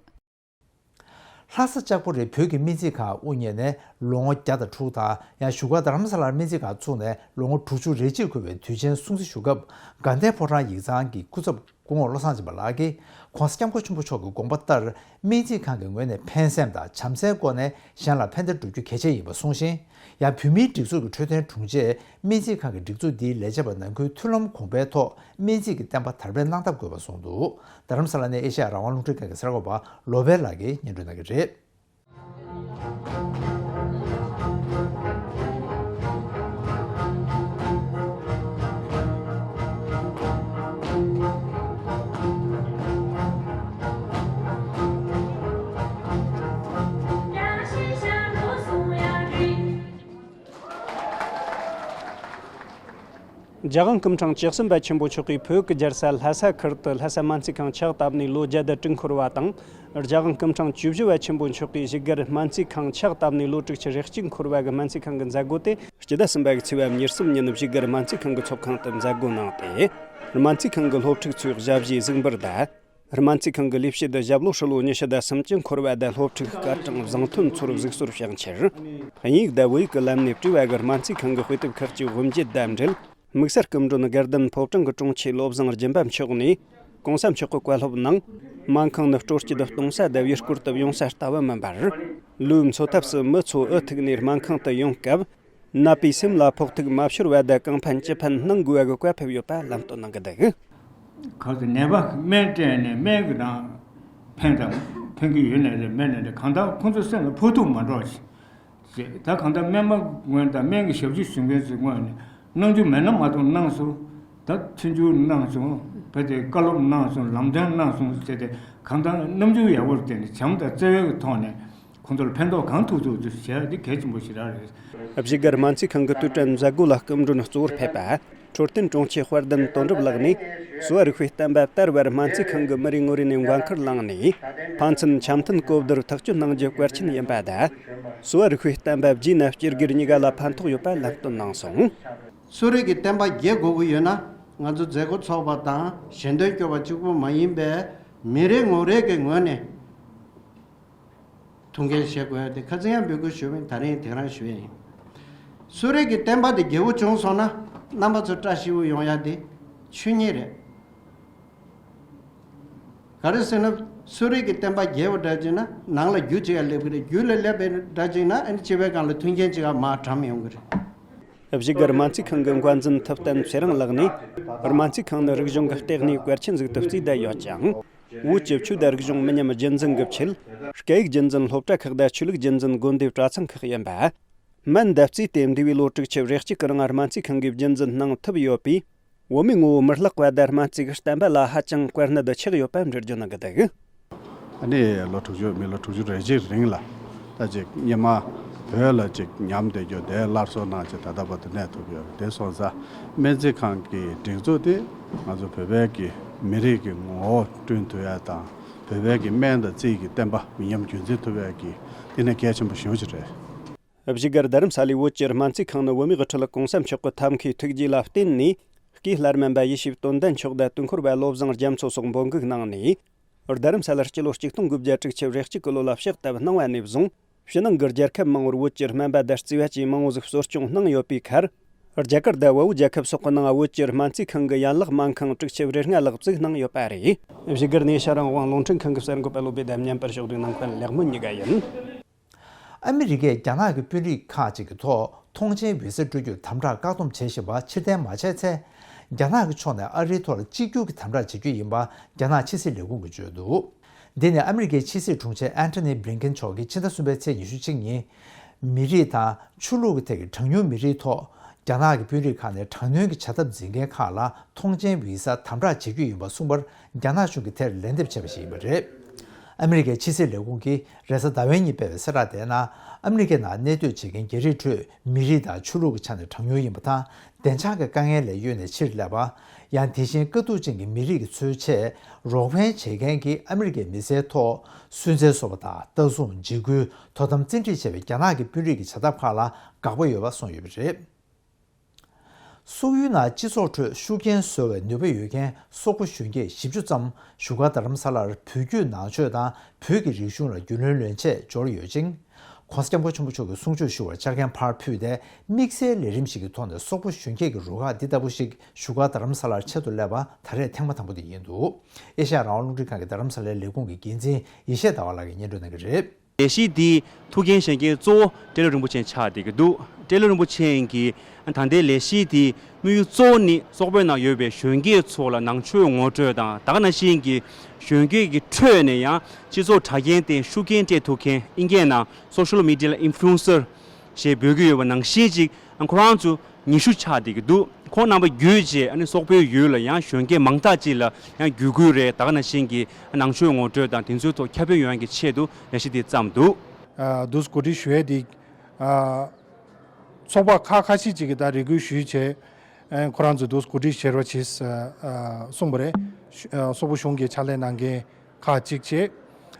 ལྷ་ས་ལྕགས་པོ་རིའི་བོད་ཀྱི་སྨན་རྩིས་ཁང་དབུ་བརྙེས་ནས་ལོ་ངོ་བརྒྱ་དང་དྲུག་དང་། ཡང་བཞུགས་སྒར་རྡ་རམ་ས་ལར་སྨན་རྩིས་ཁང་བཙུགས་ནས་ལོ་ངོ་དྲུག་ཅུ་རེ་གཅིག་འཁོར་བའི་དུས་ཆེན་སྲུང་བརྩི་ཞུ་སྐབས། དགའ་ལྡན་ཕོ་བྲང་ཡིག་ཚང་གི་སྐུ་ཚབ་སྐུ་ངོ་བློ་བཟང་སྦྱིན་པ་ལགས་ཀྱིས་༸གོང་ས་༸སྐྱབས་མགོན་ཆེན་པོ་མཆོག་གི་དགོངས་པ་ལྟར། སྨན་རྩིས་ཁང་གི་ངོས་ནས་ཕན་སེམས་དང་བྱམས་བརྩེའི་སྒོ་ནས་གཞན་ལ་ཕན་བདེ་བསྒྲུབ་རྒྱུ་གལ་ཆེ་ཡིན་པ་གསུངས་ཤིང་། ཡང་བོད་མིའི་སྒྲིག་འཛུགས་ཀྱི་འཕྲོད་བསྟེན་དྲུང་ཆེས་སྨན་རྩིས་ཁང་གི་སྒྲིག་འཛུགས་འདིའི་ལས་བྱེད་པ་ནང་ཁུལ་མཐུན་ལམ་གོང་འཕེལ་ཐོག་སྨན་རྩིས་ཀྱི་བསྟན་པ་དར་སྤེལ་གནང་ཐབས་དགོས་པ་གསུངས་འདུག་རྡ་རམ་ས་ལ་ནས་ཨེ་ཤ་ཡ་རང་དབང་རླུང་འཕྲིན་ཁང་གི་གསར་འགོད་པ་བློ་བྷེ་ལགས་ཀྱིས་སྙན་སྒྲོན་གནང་གི་རེད། རྒྱལ་དབང་སྐུ་ཕྲེང་བཅུ་གསུམ་པ་ཆེན་པོ་མཆོག་གིས་བོད་ཀྱི་རྒྱལ་ས་ལྷ་ས་ཁུལ་དུ་ལྷ་ས་སྨན་རྩིས་ཁང་ཕྱག་བཏབ་ནས་ལོ་བརྒྱ་དང་དྲུག་འཁོར་བ་དང་། རྒྱལ་དབང་སྐུ་ཕྲེང་བཅུ་བཞི་པ་ཆེན་པོ་མཆོག་གིས་བཞུགས་སྒར་སྨན་རྩིས་ཁང་ཕྱག་བཏབ་ནས་ལོ་དྲུག་ཅུ་རེ་གཅིག་འཁོར་བ་གི་སྨན་རྩིས་ཁང་གི་མཛད་སྒོ་དེ། སྤྱི་ཟླ་གསུམ་པ་གི་ཚེས་པ་ཉེར་གསུམ་ཉིན་བཞུགས་སྒར་སྨན་རྩིས་ཁང་གི་ཚོགས་ཁང་དུ་མཛད་སྒོ་གནང་སྟེ། སྨན་རྩིས་ཁང་གི་སློབ་ཕྲུག་ཚོས་ཞབས་ཕྱིའི་གཟུགས་འབུལ་དང་། སྨན་རྩིས་ཁང་གི་ལས་བྱེད་དུ་ཞབས་ལོ་ཧྲིལ་བོ་ཉི་ཤུ་དང་སུམ་ཅུ་འཁོར་བ་དང་སློབ་ཕྲུག་སྐར་གྲངས་བཟང་ཐོན་ཚོར་གཟིགས་གསོལ་བྱུང་ཕྱིར། དབྱིན་ཡིག་དང་བོད་ཡིག་གི་ལམ་ནས་སྤྲུལ་བ་གི་སྨན་རྩིས་ཁང་གི་དཔེ་དེབ་ཁག་ཅིག་དབུ་འབྱེད་དང་འབྲེལ། དམིགས་བསལ་སྐུ་མགྲོན་དགའ་ལྡན་ཕོ་བྲང་གི་དྲུང་ཆེ་བློ་བཟང་སྦྱིན་པ་མཆོག་ནས། གོང་ས་མཆོག་གི་བཀའ་སློབ་ནང་། སྨན་ཁང་ནི་སྤྲོ་སྐྱིད་གཏོང་ས་དང་བའི་སྐོར་དུ་ཡོང་ས་ལྟ་བུ་མིན་པར། ལོའི་འཚོ་ཐབས་སུ་མི་ཚོ་འུ་ཐུག་ནས་སྨན་ཁང་དུ་ཡོང་སྐབས། ནད་པའི་སེམས་ལ་ཕོག་ཐུག་མ་ཤོར་བ་དང་། གང་ཕན་ཅི་ཕན་གནང་དགོས་པ་གི་བཀའ་ཕེབས་ཡོད་པ་ལམ་སྟོན་གནང་གི་འདུག་གང་ཟེར་ནད་པ་སྨན་སྤྲད་ནས་སྨན་གྱི་དང་ཕན་དང་ཕན་གྱི་ཡོད་ནས་རེད། མེད་ནས་རེད། གང་ལྟར་ཁོང་ཚོ་སེམས་ལ་ཕོག་ཐུག་མ་འགྲོ་ཞིག་ཟེར། ད་གང་ལྟར་སྨན་པ་ངོས་དང་སྨན་གྱི་ཞབས་ཕྱི་ཞུ་མཁན་ཚོའི་ངོས་ནས་གནང་རྒྱུ་མེད་ན་མ་གཏོགས་གནང་སོང་། ད་མཐུན་འགྱུར་གནང་སོང་། བོད་དེ་བཀའ་སློབ་གནང་སོང་། ལམ་སྟོན་གནང་སོང་ཟེར་ཏེ། གང་ལྟར་རྣམ་འགྱུར་ཡག་པོར་བརྟེན་ནས་བྱམས་དང་བརྩེ་བའི་ཐོག་ནས། ཁོང་ཚོར་ཕན་ཐོགས་གང་ཐུབ་ཐུབ་ཅིག་བྱས་ཏེ་གལ་ཆེན་པོ་ཞིག་རང་རེད། བཞུགས་སྒར་སྨན་རྩིས་ཁང་གི་དུས་དྲན་མཛད་སྒོ་ལ་སྐུ་མགྲོན་གཙོ་བོར་ཕེབས་པ། འཕྲོད་བསྟེན་དྲུང་ཆེ་དཔལ་ལྡན་དོན་གྲུབ་ལགས་ནས། གསོ་བ་རིག་པའི་བསྟན་པ་དར་བར་སྨན་རྩིས་ཁང་གི་མི་རེ་ངོ་རེ་ནས་འགན་འཁུར་བླངས་ནས། ཕན་ཚུན་འཆམ་མཐུན་གོ་བསྡུར་ཐག་གཅོད་གནང་རྒྱུ་གལ་ཆེན་ཡིན་པ་དང་། གསོ་བ་རིག་པའི་བསྟན་པ་རྒྱས་ན་སྤྱི་སྒེར་གཉིས་ཀ་ལ་ཕན་ཐོགས་ཡོད་པ་ལམ་སྟོན་གནང་སོང་། གསོ་རིག་གི་བསྟན་པ་རྒྱས་དགོས་ཀྱི་ཡོད་ན། ང་ཚོ་མཛད་སྒོ་ཚོགས་པ་དང་ཞལ་འདོན་སྐྱོར་བ་གཅིག་པུ་མ་ཡིན་པའི་མི་རེ་ངོ་རེ་གི་ངོས་ནས། ཐུགས་འགན་བཞེས་དགོས་ཡ་དེ་ཁ་སང་ཡང་འབོད་སྐུལ་ཞུས་པ་ཡིན། ད་རིང་དེ་རང་ཞུ་ཡ་ཡིན། གསོ་རིག་གི་བསྟན་པ་དེ་རྒྱས་པོ་བྱུང་སོང་ན། རྣམ་པ་ཚོ་བཀྲ་ཤིས་པོ་ཡོང་ཡ་དེ་ཆོས་ཉིད་རེད། ག་རེ་ཟེར་ན། གསོ་རིག་གི་བསྟན་པ་རྒྱས་པ་འདྲ་བྱས་ན་ནང་ལ་རྒྱུ་གཅིག་ཡང་སླེབས་ཀྱི་རེད། རྒྱུ་ལ་སླེབས་པའི་འདྲ་བྱས་ན་ཨ་ནི་སྤྱི་པའི་སྒང་ལ་མཐུན་རྐྱེན་གཅིག་ཡང་མར་གྲམ་ཡོང་གི་རེད། བཞུགས་སྒར་སྨན་རྩིས་ཁང་གི་འགོ་འཛིན་ཐུབ་བསྟན་ཚེ་རིང་ལགས་ནས། སྨན་རྩིས་ཁང་ནི་རིག་གཞུང་གི་ལྟེ་གནས་གལ་ཆེན་ཟིག་ཏུ་བརྩིས་བསྡད་ཡོད་ཅིང་། བོད་ཀྱི་ཆོས་དང་རིག་གཞུང་མི་ཉམས་རྒྱུན་འཛིན་གྱི་ཆེད། སྐད་ཡིག་རྒྱུན་འཛིན་སློབ་གྲྭ་ཁག་དང་ཆོས་ལུགས་རྒྱུན་འཛིན་དགོན་སྡེ་གྲྭ་ཚང་ཁག་ཡིན་པ། སྨན་བསྡུ་རྩིས་ཏེ་འདས་པའི་ལོ་དྲུག་ཅུ་རེ་གཅིག་གི་རིང་སྨན་རྩིས་ཁང་གི་རྒྱུན་འཛིན་གནང་ཐུབ་ཡོད་པས། བོད་མིའི་ངོ་བོ་མི་བརླག་པ་དང་སྨན་རྩིས་ཀྱི་བསྟན་པ་ལ་ཧ་ཅང་བཀའ་གནད་ཆགས་ཡོད་པ་འགྲེལ་བརྗོད་གནང་གི་འདུག་ཨ་ནི་ལོ་དྲུག་ཅུ་མི་ལོ་དྲུག་ཅུ་རེ་གཅིག་རིང་ལ་ད་ཅིག་སྔོན་མ་བོད་ལ་ཅིག་ཉམས་བསྡད་རྒྱུ་དེ་སླར་གསོ་གནང་བྱས་ད་ལྟ་བར་དུ་གནས་ཐུབ་ཡོད་རེད། དེ་སོང་ཙང་སྨན་རྩིས་ཁང་གི་སྒྲིག་འཛུགས་དེ་ང་ཚོ་བོད་པའི་གི་མི་རིགས་ཀྱི་ངོ་བོ་བསྐྲུན་ཐུབ་ཡ་དང་བོད་པའི་གི་སྨན་དང་རྩིས་ཀྱི་བསྟན་པ་མི་ཉམས་རྒྱུན་འཛིན་ཐུབ་ཡ་གི་དེ་ནི་གལ་ཆེན་པོ་ཞེ་པོ་ཅིག་རེད། བཞུགས་སྒར་རྡ་རམ་ས་ལའི་བོད་ཀྱི་སྨན་རྩིས་ཁང་ནི་བོད་མིའི་དབུ་ཁྲིད་གོང་ས་མཆོག་གི་ཐབས་མཁས་ཐུགས་རྗེ་ལ་བརྟེན་ནས། སྐུའི་སླར་སྨན་པ་ཡེ་ཤེས་དོན་ལྡན་མཆོག་དང་དུས་འཁོར་བ་བློ་བཟང་རྒྱ་མཚོ་སོགས་འབོད་འགུག་གནང་ནས། རྡ་རམ་ས་ལར་སྤྱི་ལོ་གཅིག་སྟོང་དགུ་བརྒྱ་དྲུག་ཅུ་རེ་གཅིག་གི་ལོ་ལ་ཕྱག་བཏབ་གནང་བ་ནས་བཟུང་། ཕྱི་ནང་གི་རྒྱལ་ཁབ་མང་བོར་བོད་ཀྱི་སྨན་པ་དང་རྩིས་པ་བཅས་མང་བོ་ཟིག་གསོ་སྐྱོང་གནང་ཡོད་པའི་ཁར། རྒྱ་གར་དང་བལ་པོ་རྒྱལ་ཁབ་སོགས་ཀྱི་ནང་བོད་ཀྱི་སྨན་རྩིས་ཁང་གི་ཡན་ལག་སྨན་ཁང་དྲུག་ཅུ་རེ་ལྔ་ལ་བཙུགས་གནང་ཡོད་པ་རེད། བཞུགས་སྒར་ནས་ཤ་རང་དབང་རླུང་འཕྲིན་ཁང་གི་གསར་འགོད་པ་བློ་བདེ་དང་མཉམ་པར་ཕྱོགས་བསྡུས་གནང་མཁན་ལེགས་སྨོན་གཉིས་ཀ་ཡིན། ཨ་མི་རི་ཀས་རྒྱ་ནག་གི་དཔོན་རིགས་ཁག་ཅིག་གི་ཐོག་ཐོངས་མཆན་བི་ཟ་སྤྲོད་རྒྱུར་དམ་དྲག་བཀག་སྡོམ་བྱེད་བཞིན་པ་ཕྱིར་འཐེན་མ་བྱས་ཚེ། རྒྱ་ནག་གི་ཕྱོགས་ནས་ཨ་རིའི་ཐོག་ལ་གཅིག་གྱུར་གྱི་དམ་དྲག་བྱེད་རྒྱུ་ཡིན་པ་རྒྱ་ནག་ཕྱི་སྲིད་ལས་ཁུངས་ཀྱིས་བརྗོད་འདུག་འདི་ནི་ཨ་མི་རི་ཀའི་ཕྱི་སྲིད་དྲུང་ཆེ་ཨན་ཐོ་ནི་བྷི་ལིན་ཀེན་མཆོག་གིས་ཕྱི་ཟླ་གསུམ་པའི་ཚེས་ཉི་ཤུ་གཅིག་ཉིན། མི་རིགས་དང་ཆོས་ལུགས་ཀྱི་ཐད་ཀྱི་གྲངས་ཉུང་མི་རིགས་ཐོག་རྒྱ་ནག་གི་དཔོན་རིགས་ཁག་ནས་དྲག་གནོན་གྱི་བྱ་ཐབས་འཛིན་མཁན་ཁག་ལ་ཐོངས་མཆན་བི་ཟ་དམ་དྲག་བྱེད་རྒྱུ་ཡིན་པ་གསུངས་པར། རྒྱ་ནག་གཞུང་གིས་དེར་ལན་འདེབས་བྱས་པ་ཞིག་ཡིན་པ་རེད། ཨ་མི་རི་ཀའི་ཕྱི་སྲིད་ལས་ཁུངས་ཀྱིས་རེས་གཟའ་ཟླ་བའི་ཉིན་སྤེལ་བའི་གསལ་བསྒྲགས་དེའི་ནང་། ཨ་མི་རི་ཀའི་ནང་གནས་སྡོད་བྱེད་མཁན་རྒྱ་རིགས་ཁྲོད་མི་རིགས་དང་ཆོས་ལུགས་ཀྱི་ཆ་ནས་གྲངས་ཉུང་ཡིན་པ་དང་། བདེ་འཇགས་ཀྱི་དཀའ་ངལ་ལས་གཡོལ་ནས་ཕྱིར་སླེབས་པ། ཡང་དེ་བཞིན་དཀའ་སྡུག་ཅན་གྱི་མི་རིགས་ཀྱི་འཚོ་བའི་ཆེད་རོགས་ཕན་བྱེད་མཁན་གྱི་ཨ་མི་རི་ཀའི་མི་སེར་ཐོག་སུན་གཙེར་བཟོ་བ་དང་ལྟ་སྲུང་། འཇིགས་སྐུལ། དོ་དམ་བཙན་ཁྲིད་བྱས་པའི་རྒྱ་ནག་གི་དཔོན་རིགས་ཀྱི་བྱ་ཐབས་ཁག་ལ་དགག་པ་ཡོད་པ་གསུངས་ཡོད་པ་རེད། སོག་ཡུལ་ནང་སྤྱི་ཚོགས་ཁྲོད་ཤུགས་རྐྱེན་བཟོ་བའི་ནུས་པ་ཡོད་མཁན་སོག་པོ་གཞོན་སྐྱེས་བཞི་བཅུ་ཙམ་བཞུགས་སྒར་རྡ་རམ་ས་ལར་བོད་བརྒྱུད་ནང་ཆོས་དང་བོད་ཀྱི་རིག་གཞུང་ལ་རྒྱུས་ལོན་ལོན་ཆེད་འབྱོར་ཡོད་ཅིང་། ༸གོང་ས་༸སྐྱབས་མགོན་ཆེན་པོ་མཆོག་གི་གསུང་ཆོས་ཞུ་བར་བཅར་མཁན་ཕར་ཕུད་དེ། དམིགས་བསལ་ལས་རིམ་ཞིག་གི་ཐོག་ནས་སོག་པོ་གཞོན་སྐྱེས་ཀྱི་རུ་ཁག་འདི་ལྟ་བུ་ཞིག་བཞུགས་སྒར་རྡ་རམ་ས་ལར་ཆེད་དུ་སླེབས་པ་ད་རེས་ཐེངས་མ་དང་པོ་དེ་ཡིན་འདུག་ཨེ་ཤ་ཡ་རང་དབང་རླུང་འཕྲིན་ཁང་གི་རྡ་རམ་ས་ལའི་ལས་ཁུངས་ཀྱི་འགན་འཛིན་ཡེ་ཤེས་ཟླ་བ་ལགས་ཀྱིས་སྙན་སྒྲོན་གནང་གི་རེད། ལས་གཞི་འདིའི་ཐུགས་འགན་བཞེས་མཁན་གཙོ་བོ་སྤྲེལ་ལོ་རིན་པོ་ཆེ་ཆགས་བསྡད་ཀྱི་འདུག་སྤྲེལ་ལོ་རིན་པོ་ཆེ་གིས་ད་ལྟའི་ལས་གཞི་དེའི་དམིགས་ཡུལ་གཙོ་བོ་ནི་སོག་པོའི་ནང་ཡོད་པའི་གཞོན་སྐྱེས་ཚོ་ལ་ནང་ཆོས་ངོ་སྤྲོད་དང་། ད་ག་ནང་བཞིན་གྱི་གཞོན་སྐྱེས་ཀྱི་ཁྲོད་ནས་ཡང་སྤྱི་ཚོགས་དྲ་རྒྱའི་སྟེང་ཤུགས་རྐྱེན་སྤྲད་ཐུབ་མཁན། ཨིན་སྐད་ནང་social media influencer ཞེས་འབོད་ཀྱི་ཡོད་པ་ནང་བཞིན་ཅིག་ཁོ་རང་ཚོ་ཉི་ཤུ་ཆགས་བསྡད་ཀྱི་འདུག་ཁོང་རྣམ་པ་བརྒྱུད་བྱས་ཨ་ནི་སོག་པོའི་ཡུལ་ལ་ཡང་གཞོན་སྐྱེས་མང་དག་ཅིག་ལ་ཡང་བརྒྱུད་སྐུལ་རེད། ད་ག་ནང་བཞིན་གྱི་ནང་ཆོས་ངོ་སྤྲོད་དང་དེ་ཚོའི་ཐོག་ཁྱབ་སྤེལ་ཡོང་ཡག་གི་ཆེད་དུ་ལས་གཞི་འདི་བརྩམས་འདུག་ཨ། འདུག་གོ་སྒྲིག་ཞུ་ཡས་འདི། ཨ། ཚོགས་པ་ཁག་ཁ་ཤས་ཅིག་གིས་ད་རེ་སྐུལ་ཞུས་བྱས། ཨ། ཁོ་རང་ཚོ་འདུག་གོ་སྒྲིག་བྱེད་རོགས་བྱེད། ཨ། གསུངས་པ་རེད། ཨ། སོག་པོ་གཞུང་གིས་ཕྱག་ལས་གནང་མཁན་ཁག་ཅིག་བྱས།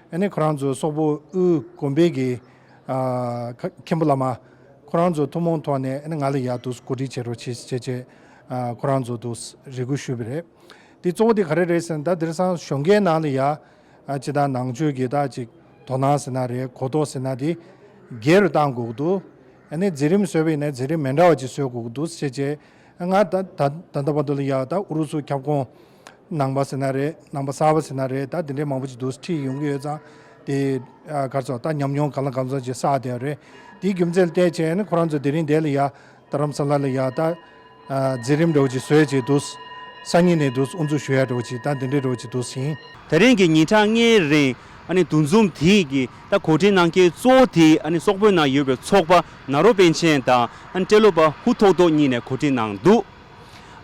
ཨ་ནི་ཁོ་རང་ཚོ་སོག་པོ་དབུས་དགོན་པའི་གི། ཨ། མཁན་པོ་བླ་མ་ཁོ་རང་ཚོ་ཐུན་མོང་ཐོག་ནས་ཨ་ནི་ང་ལ་ཡ་འདུག་གོ་སྒྲིག་བྱེད་རོགས་བྱེད་བྱས་བྱས། ཨ། ཁོ་རང་ཚོ་འདུག་རེ་སྐུལ་ཞུས་པ་རེད། དེ་གཙོ་བོ་དེ་ག་རེ་རེད་ཟེར་ན། ད་དེང་སང་གཞོན་སྐྱེས་ནང་ལ་ཡ། ཨ། སྤྱིར་བཏང་ནང་ཆོས་ཀྱི་ད་ཅིག་དོ་སྣང་ཟེར་ན་རེད། གོ་རྟོགས་ཟེར་ན་དེ་སྒེར་རུ་བཏང་དགོས་ཀྱི་འདུག་ཨ་ནི་འཛིན་རིམ་བཟོས་པ་ཡིན་ན་འཛིན་རིམ་མི་འདྲ་བ་ཅིག་བཟོས་དགོས་ཀྱི་འདུག་ཟེར་བྱས། ང་ད་ད་ད་ལྟ་བར་དུ་ལ་ཡ་ད་ཨུ་རུ་སུ་ཁྱབ་ཁོངས་ནང་པ་ཟེར་ན་རེད། ནང་པ་གསར་པ་ཟེར་ན་རེད། ད་དེ་འདྲའི་མང་པོ་ཅིག་འདུག་ཁྲིད་ཡོང་གི་ཡོད་ཙང་། དེ། ཨ། ག་རེ་ཟེར། ད་ཉམས་མྱོང་གང་ལ་གང་འཚམ་ཅིག་བསགས་བསྡད་ཡོད་རེད། དེའི་རྒྱུ་མཚན་ལ་བལྟས་བྱས་ནས་ཁོ་རང་ཚོ་དེ་རིང་དེ་ལ་ཡ། རྡ་རམ་ས་ལ་ལ་ཡ་ད། ཨ། འཛིན་རིམ་འདྲ་བོ་ཅིག་བཟོས་བྱས་འདུག་སང་ཉིན་ནས་འདུག་དབུ་འཛུགས་ཞུ་ཡ་འདྲ་བོ་ཅིག་ད་འདི་འདྲའི་འདྲ་བོ་ཅིག་འདུག་ཟིན། དེ་རིང་གི་ཉིན་གྲངས་ལྔའི་རིང་ཨ་ནི་འདུ་འཛོམས་དེ་གི་ད་གོ་སྒྲིག་གནང་མཁན་གཙོ་བོ་དེ་ཨ་ནི་སོག་པོའི་ནང་ཡོད་པའི་ཚོགས་པ་ནཱ་རོ་པཎ་ཆེན་དང་ཨ་ནི་སྤྲེལ་ལོ་པ་ཧུ་ཐོག་ཐོག་གཉིས་ནས་གོ་སྒྲིག་གནང་འདུག་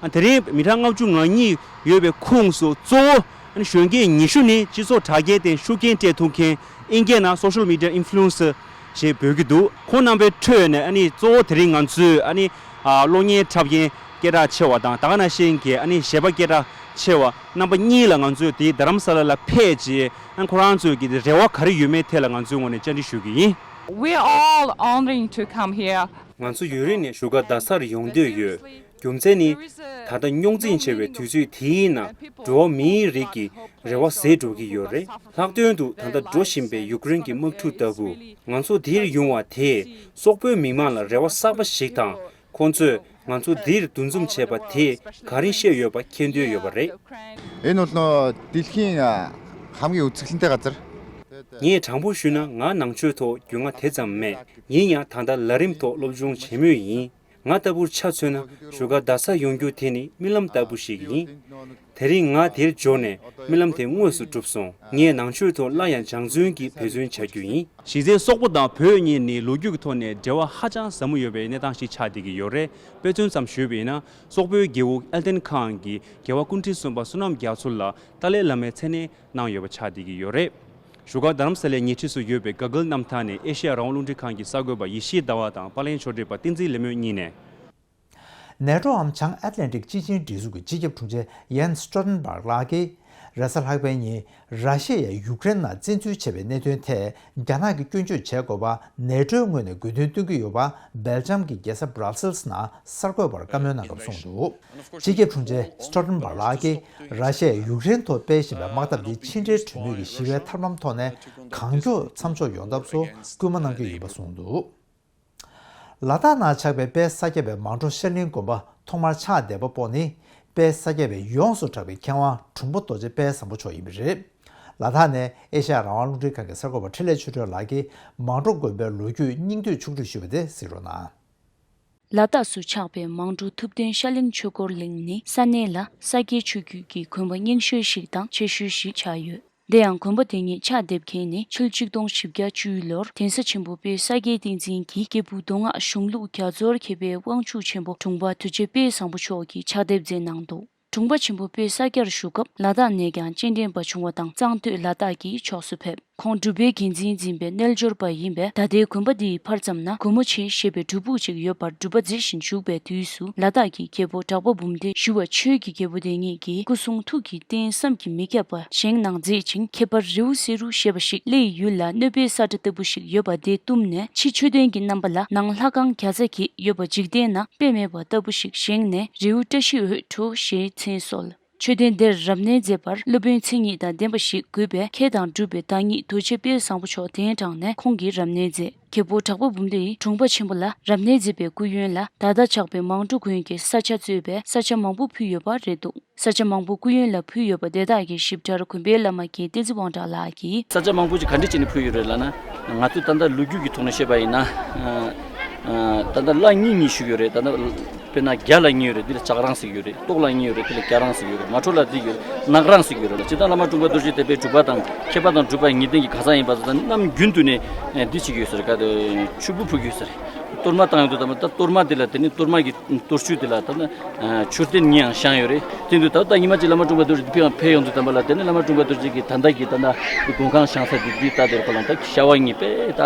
ཨ། དེ་རིང་མི་གྲངས་ལྔ་བཅུ་ང་གཉིས་ཡོད་པའི་ཁོངས་སུ་གཙོ་བོ་ཨ་ནི་གཞོན་སྐྱེས་ཉི་ཤུ་ནི་སྤྱི་ཚོགས་དྲ་རྒྱའི་སྟེང་ཤུགས་རྐྱེན་སྤྲད་ཐུབ་མཁན། ཨིན་སྐད་ནང་social media influencer ཞེས་འབོད་ཀྱི་འདུག་ཁོང་རྣམ་པའི་ཁྲོད་ནས་ཨ་ནི་གཙོ་བོ་དེ་རིང་ང་ཚོས་ཨ་ནི། ཨ། གློག་བརྙན་འཁྲབ་མཁན་སྐད་གྲགས་ཆེ་བ་དང་། ད་ག་ནང་བཞིན་གྱི་ཨ་ནི་གཞས་པ་སྐད་གྲགས་ཆེ་བ་རྣམ་པ་གཉིས་ལ་ང་ཚོས་དེ་རྡ་རམ་ས་ལ་ལ་ཕེབས་རྗེས་ཨ་ནི་ཁོ་རང་ཚོས་ཀྱི་རེ་བ་ག་རེ་ཡོད་མེད་ཐད་ལ་ང་ཚོའི་ངོས་ནས་བཅར་འདྲི་ཞུ་གི་ཡིན། We're all honoring to come here. ང་ཚོ་ཡུན་རིང་ནས་བཞུགས་སྒར་རྡ་སར་ཡོང་འདོད་ཡོད། རྒྱུ་མཚན་ནི། ད་ལྟ་རྙོག་འཛིང་ཆེ་བའི་དུས་ཚོད་དེའི་ནང་འགྲོ་བ་མིའི་རིགས་ཀྱི་རེ་བ་ཟད་འགྲོ་གི་ཡོད་རེད། ལྷག་དོན་དུ་ད་ལྟ་འགྲོ་བཞིན་པའི་ཡུཀ་རེན་གྱི་དམག་འཁྲུག་ལྟ་བུ། ང་ཚོ་འདིར་ཡོང་བ་དེས་སོག་པོའི་མི་མང་ལ་རེ་བ་གསར་པ་ཞིག་དང་། ཁོང་ཚོས་ ང་ཚོ་འདིར་འདུ་འཛོམས་བྱས་པ་དེས་ག་རེ་བཤད་ཡོད་པ་མཁྱེན་འདོད་ཡོད་པ་རེད། Энэ бол нөө дэлхийн хамгийн үзэсгэлэнтэй газар. ངས་དྲང་པོ་ཞུས་ན། ང་ནང་ཆོས་ཐོག་རྒྱུས་མངའ་དེ་ཙམ་མེད། ཡིན་ཡང་ད་ལྟ་ལས་རིམ་ཐོག་སློབ་སྦྱོང་བྱེད་མུས་ཡིན། ང་ལྟ་བུར་ཆ་མཚོན་ན། བཞུགས་སྒར་རྡ་སར་ཡོང་རྒྱུ་དེ་ནི་རྨི་ལམ་ལྟ་བུ་ཞིག་ཡིན། དེ་རིང་ང་དེར་འབྱོར་ནས་རྨི་ལམ་དེ་དངོས་སུ་གྲུབ་སོང་། ངས་ནང་ཆོས་ཐོག་སླར་ཡང་སྦྱང་བརྩོན་གྱིས་འབད་བརྩོན་བྱ་རྒྱུ་ཡིན། གཞི་རྩའི་སོག་པོ་དང་བོད་གཉིས་ནི་ལོ་རྒྱུས་ཀྱི་ཐོག་ནས་འབྲེལ་བ་ཧ་ཅང་ཟབ་མོ་ཡོད་པའི་གནས་སྟངས་ཤིག་ཆགས་བསྡད་ཀྱི་ཡོད་རེད། དཔེ་མཚོན་ཙམ་ཞུས་པ་ཡིན་ན། སོག་པོའི་རྒྱལ་པོ་ཨེལ་ཏན་ཁཱན་གྱིས་རྒྱལ་བ་སྐུ་ཕྲེང་གསུམ་པ་བསོད་ནམས་རྒྱ་མཚོ་ལ་ཏཱ་ལའི་བླ་མའི་མཚན་གནས་གནང་ཡོད་པ་ཆགས་བསྡད་ཀྱི་ཡོད་རེད། བཞུགས་སྒར་རྡ་རམ་ས་ལའི་ཉེ་འཁྲིས་སུ་ཡོད་པའི་ག་གྷལ་གནམ་ཐང་ནས་ཨེ་ཤེ་ཡ་རང་དབང་རླུང་འཕྲིན་ཁང་གི་གསར་འགོད་པ་ཡེ་ཤེས་ཟླ་བ་དང་པར་ལེན་ཕྱོགས་སྒྲིག་པ་བསྟན་འཛིན་ལེགས་སྨོན་གཉིས་ནས། ནེ་ཊོའམ་བྱང་ཨེཊ་ལན་ཊིག་སྤྱི་ཆིངས་སྒྲིག་འཛུགས་ཀྱི་སྤྱི་ཁྱབ་དྲུང་ཆེ་ཡན་སི་སི་ཊོལ་ཊེན་བྷག་ལགས་ཀྱིས་རེས་གཟའ་ལྷག་པའི་ཉིན་ར་ཤི་ཡས་ཡུཀ་རེན་ནང་བཙན་འཛུལ་བྱས་པའི་གནད་དོན་ཐད་རྒྱ་ནག་གིས་སྐྱོན་བརྗོད་བྱས་དགོས་པ་ནེ་ཊོའི་ངོས་ནས་དགོས་འདུན་བཏོན་གྱི་ཡོད་པ་སྦེལ་ཇམ་གྱི་རྒྱལ་ས་བྷ་ར་སིལ་ནང་གསར་འགོད་པར་བཀའ་མོལ་གནང་སྐབས་གསུངས་འདུག་སྤྱི་ཁྱབ་དྲུང་ཆེ་སི་ཊོལ་ཊེན་བྷག་ལགས་ཀྱིས་ར་ཤི་ཡས་ཡུཀ་རེན་ཐོག་སྤེལ་བཞིན་པའི་དམག་འཐབ་འདི་ཕྱི་འབྲེལ་གྲོས་མོལ་གྱི་ཞི་བའི་ཐབས་ལམ་ཐོག་ནས་གང་མགྱོགས་མཚམས་འཇོག་ཡོང་ཐབས་སུ་སྐུལ་མ་གནང་རྒྱུ་ཡིན་པ་གསུངས་འདུག་ལ་དྭགས་ནང་ཆགས་པའི་དཔལ་ས་སྐྱ་པའི་མང་གྲོ་ཤར་གླིང་དགོན་པ་ཐོག་མར་ཕྱག་འདེབས་པ་པོ་ནི་དཔལ་ས་སྐྱ་པའི་ཡོངས་སུ་གྲགས་པའི་མཁས་དབང་དྲུང་པ་རྡོ་རྗེ་དཔལ་བཟང་པོ་མཆོག་ཡིན་པ་རེད། ལ་དྭགས་ནས་ཨེ་ཤ་ཡ་རང་དབང་རླུང་འཕྲིན་ཁང་གི་གསར་འགོད་པ་འཕྲིན་ལས་ཆོས་སྒྲོན་ལགས་ཀྱིས་མང་གྲོ་དགོན་པའི་ལོ་རྒྱུས་སྙིང་བསྡུས་ཕྱོགས་བསྒྲིགས་ཞུས་པ་དེ་གཟིགས་རོགས་གནང་། ལ་དྭགས་སུ་ཆགས་པའི་མང་གྲོ་ཐུབ་བསྟན་ཤར་གླིང་ཆོས་འཁོར་གླིང་ནི་ས་གནས་ལ་ས་སྐྱའི་ཆོས་བརྒྱུད་ཀྱི་དགོན་པ་རྙིང་ཤོས་ཤིག་དང་ཆེ་ཤོས་ཤིག་ཆགས་ཡོད། དེ་ཡང་དགོན་པ་དེ་ཉིད་ཕྱག་འདེབས་མཁན་ནི་ཕྱི་ལོ་ཆིག་སྟོང་བཞི་བརྒྱ་བཅུའི་ལོར་གདན་ས་ཆེན་པོ་དཔལ་ས་སྐྱའི་བསྟན་འཛིན་གྱི་སྐྱེས་བུ་མདོ་སྔགས་གཞུང་ལུགས་རྒྱ་མཚོར་མཁས་པའི་དབང་ཕྱུག་ཆེན་པོ་དྲུང་པ་རྡོ་རྗེ་དཔལ་བཟང་པོ་མཆོག་གིས་ཕྱག་འདེབས་མཛད་གནང་འདུག་དྲུང་པ་ཆེན་པོ་དཔལ་ས་སྐྱར་བཞུགས་སྐབས་ལ་དྭགས་ནས་ཀྱང་སྤྱན་འདྲེན་པ་བྱུང་བ་དང་གཙང་སྟོད་ལ་དྭགས་ཀྱི་ཕྱོགས་སུ་ཕེབས། ཁོང་སྒྲུབ་པའི་འགན་འཛིན་འཛིན་པའི་རྣལ་འབྱོར་པ་ཡིན་པས། ད་ལྟའི་དགོན་པ་འདིའི་ཕར་ཙམ་ན་སྒོ་མོ་ཆེ་ཞེས་པའི་སྒྲུབ་ཕུག་ཅིག་ཡོད་པར་སྒྲུབ་པ་མཛད་བཞིན་བཞུགས་པའི་དུས་སུ་ལ་དྭགས་ཀྱི་རྒྱལ་པོ་གྲགས་པ་འབུམ་ལྡན་ཞུ་བ་ཆོས་ཀྱི་རྒྱལ་པོ་དེ་ཉིད་ཀྱི་སྐུ་གསུང་ཐུགས་ཀྱི་རྟེན་བསམ་གྱིས་མི་ཁྱབ་པ་བཞེངས་གནང་མཛད་ཅིང་། ཁྱད་པར་རེའུ་སེ་རུ་ཞེས་པ་ཞིག་གླེ་ཡི་ཡུལ་ལ་གནོད་པའི་ས་ཁྲ་ལྟ་བུ་ཞིག་ཡོད་པ་དེ་བཏུམས་ནས་ཕྱི་མཆོད་རྟེན་གྱི་རྣམ་པ་ལ་ནང་ལྷ་ཁང་བརྒྱ་རྩ་བརྒྱད་ཡོད་པ་འཇིག་རྟེན་ན་དཔེ་མེད་པ་ལྟ་བུ་ཞིག་བཞེངས་ནས་རེའུ་བཀྲ་ཤིས་འོད་འཕྲོ་ཞེས་མཚན་གསོལ། མཆོད་རྟེན་འདིར་རབ་གནས་མཛད་པར་སློབ་དཔོན་མཚན་ཉིད་དང་ལྡན་པ་ཞིག་དགོས་པས། མཁས་དང་གྲུབ་པའི་བདག་ཉིད་རྡོ་རྗེ་དཔལ་བཟང་པོ་མཆོག་གདན་དྲངས་ནས་ཁོང་གིས་རབ་གནས་མཛད། རྒྱལ་པོ་གྲགས་པ་འབུམ་ལྡན་ཡིས་དྲུང་པ་ཆེན་པོ་ལ་རབ་གནས་མཛད་པའི་སྐུ་ཡོན་ལ་ད་ལྟ་ཆགས་པའི་མང་གྲོ་དགོན་གྱི་ས་ཆ་གཙོས་པའི་ས་ཆ་མང་པོ་ཕུལ་ཡོད་པ་རེད་འདུག་ས་ཆ་མང་པོ་སྐུ་ཡོན་ལ་ཕུལ་ཡོད་པ་དེ་དག་གི་ཞིབ་ཕྲར་དགོན་པའི་བླ་མ་རྒན་བསྟན་འཛིན་དབང་གྲགས་ལགས་ཀྱིས། ས་ཆ་མང་པོ་ཅིག་ག་འདྲ་བྱས་ནས་ཕུལ་ཡོད་རེད་ལབ་ན། ང་ཚོས་ད་ལྟ་ལོ་རྒྱུས་ཀྱི་ཐོག་ནས་བཤད་པ་ཡིན་ན། ཨ་ཨ་ད་ལྟ་བླ་གཉིས་གཉིས་ཞུགས་ཡོད་རེད། ད་ལྟ་དཔེར་ན་རྒྱ་ལ་གཉིས་ཡོད་རེད། འདི་ལ་ལྕགས་རང་ཟེར་གྱི་ཡོད་རེད། སྟོག་ལ་གཉིས་ཡོད་རེད། འདི་ལ་རྒྱ་རང་ཟེར་གྱི་ཡོད་རེད། མ་གྲོ་ལ་འདི་ཡོད་རེད། ནག་རང་ཟེར་གྱི་ཡོད་རེད། སྤྱིར་བཏང་བླ་མ་དྲུང་པ་རྡོ་རྗེ་གདན་པའི་སྒྲུབ་པ་དང་མཁས་པ་དང་གྲུབ་པ་ངེས་གཏན་གྱི་གང་ཟག་ཡིན་པ་ཚོ་ད་ནམ་རྒྱུན་དུ་ནས་ཨ་འདི་བྱེད་ཀྱི་ཡོད་ཟེར། ག་དེ་ཕྱུར་བུ་ཕུལ་གྱི་ཡོད་ཟེར། གཏོར་མ་བཏང་ཡོང་དུས་ད་ལྟ་གཏོར་མ་འདི་ལ་དེ་ནི་གཏོར་མ་གི་གཏོར་ཆུ་དེ་ལ་ད་ནི་ཨ་མཆོད་རྟེན་གཉིས་ཡང་བཞེངས་ཡོད་རེད། དེ་དུས་ད་ལྟ་ཉི་མ་གཅིག་བླ་མ་དྲུང་པ་རྡོ་རྗེ་འདི་ཕེབས་ཡོང་དུས་ཙམ་པ་ལ་དེ་ནི་བླ་མ་དྲུང་པ་རྡོ་རྗེ་གི་ད་ལྟ་གི་ད་ལྟ་གི་མགོན་ཁང་བཞེངས་ས་འདི་འདི་ལྟ་དེར་ཁོ་ལ་ད་ཤ་བ་གཉིས་པས་ད་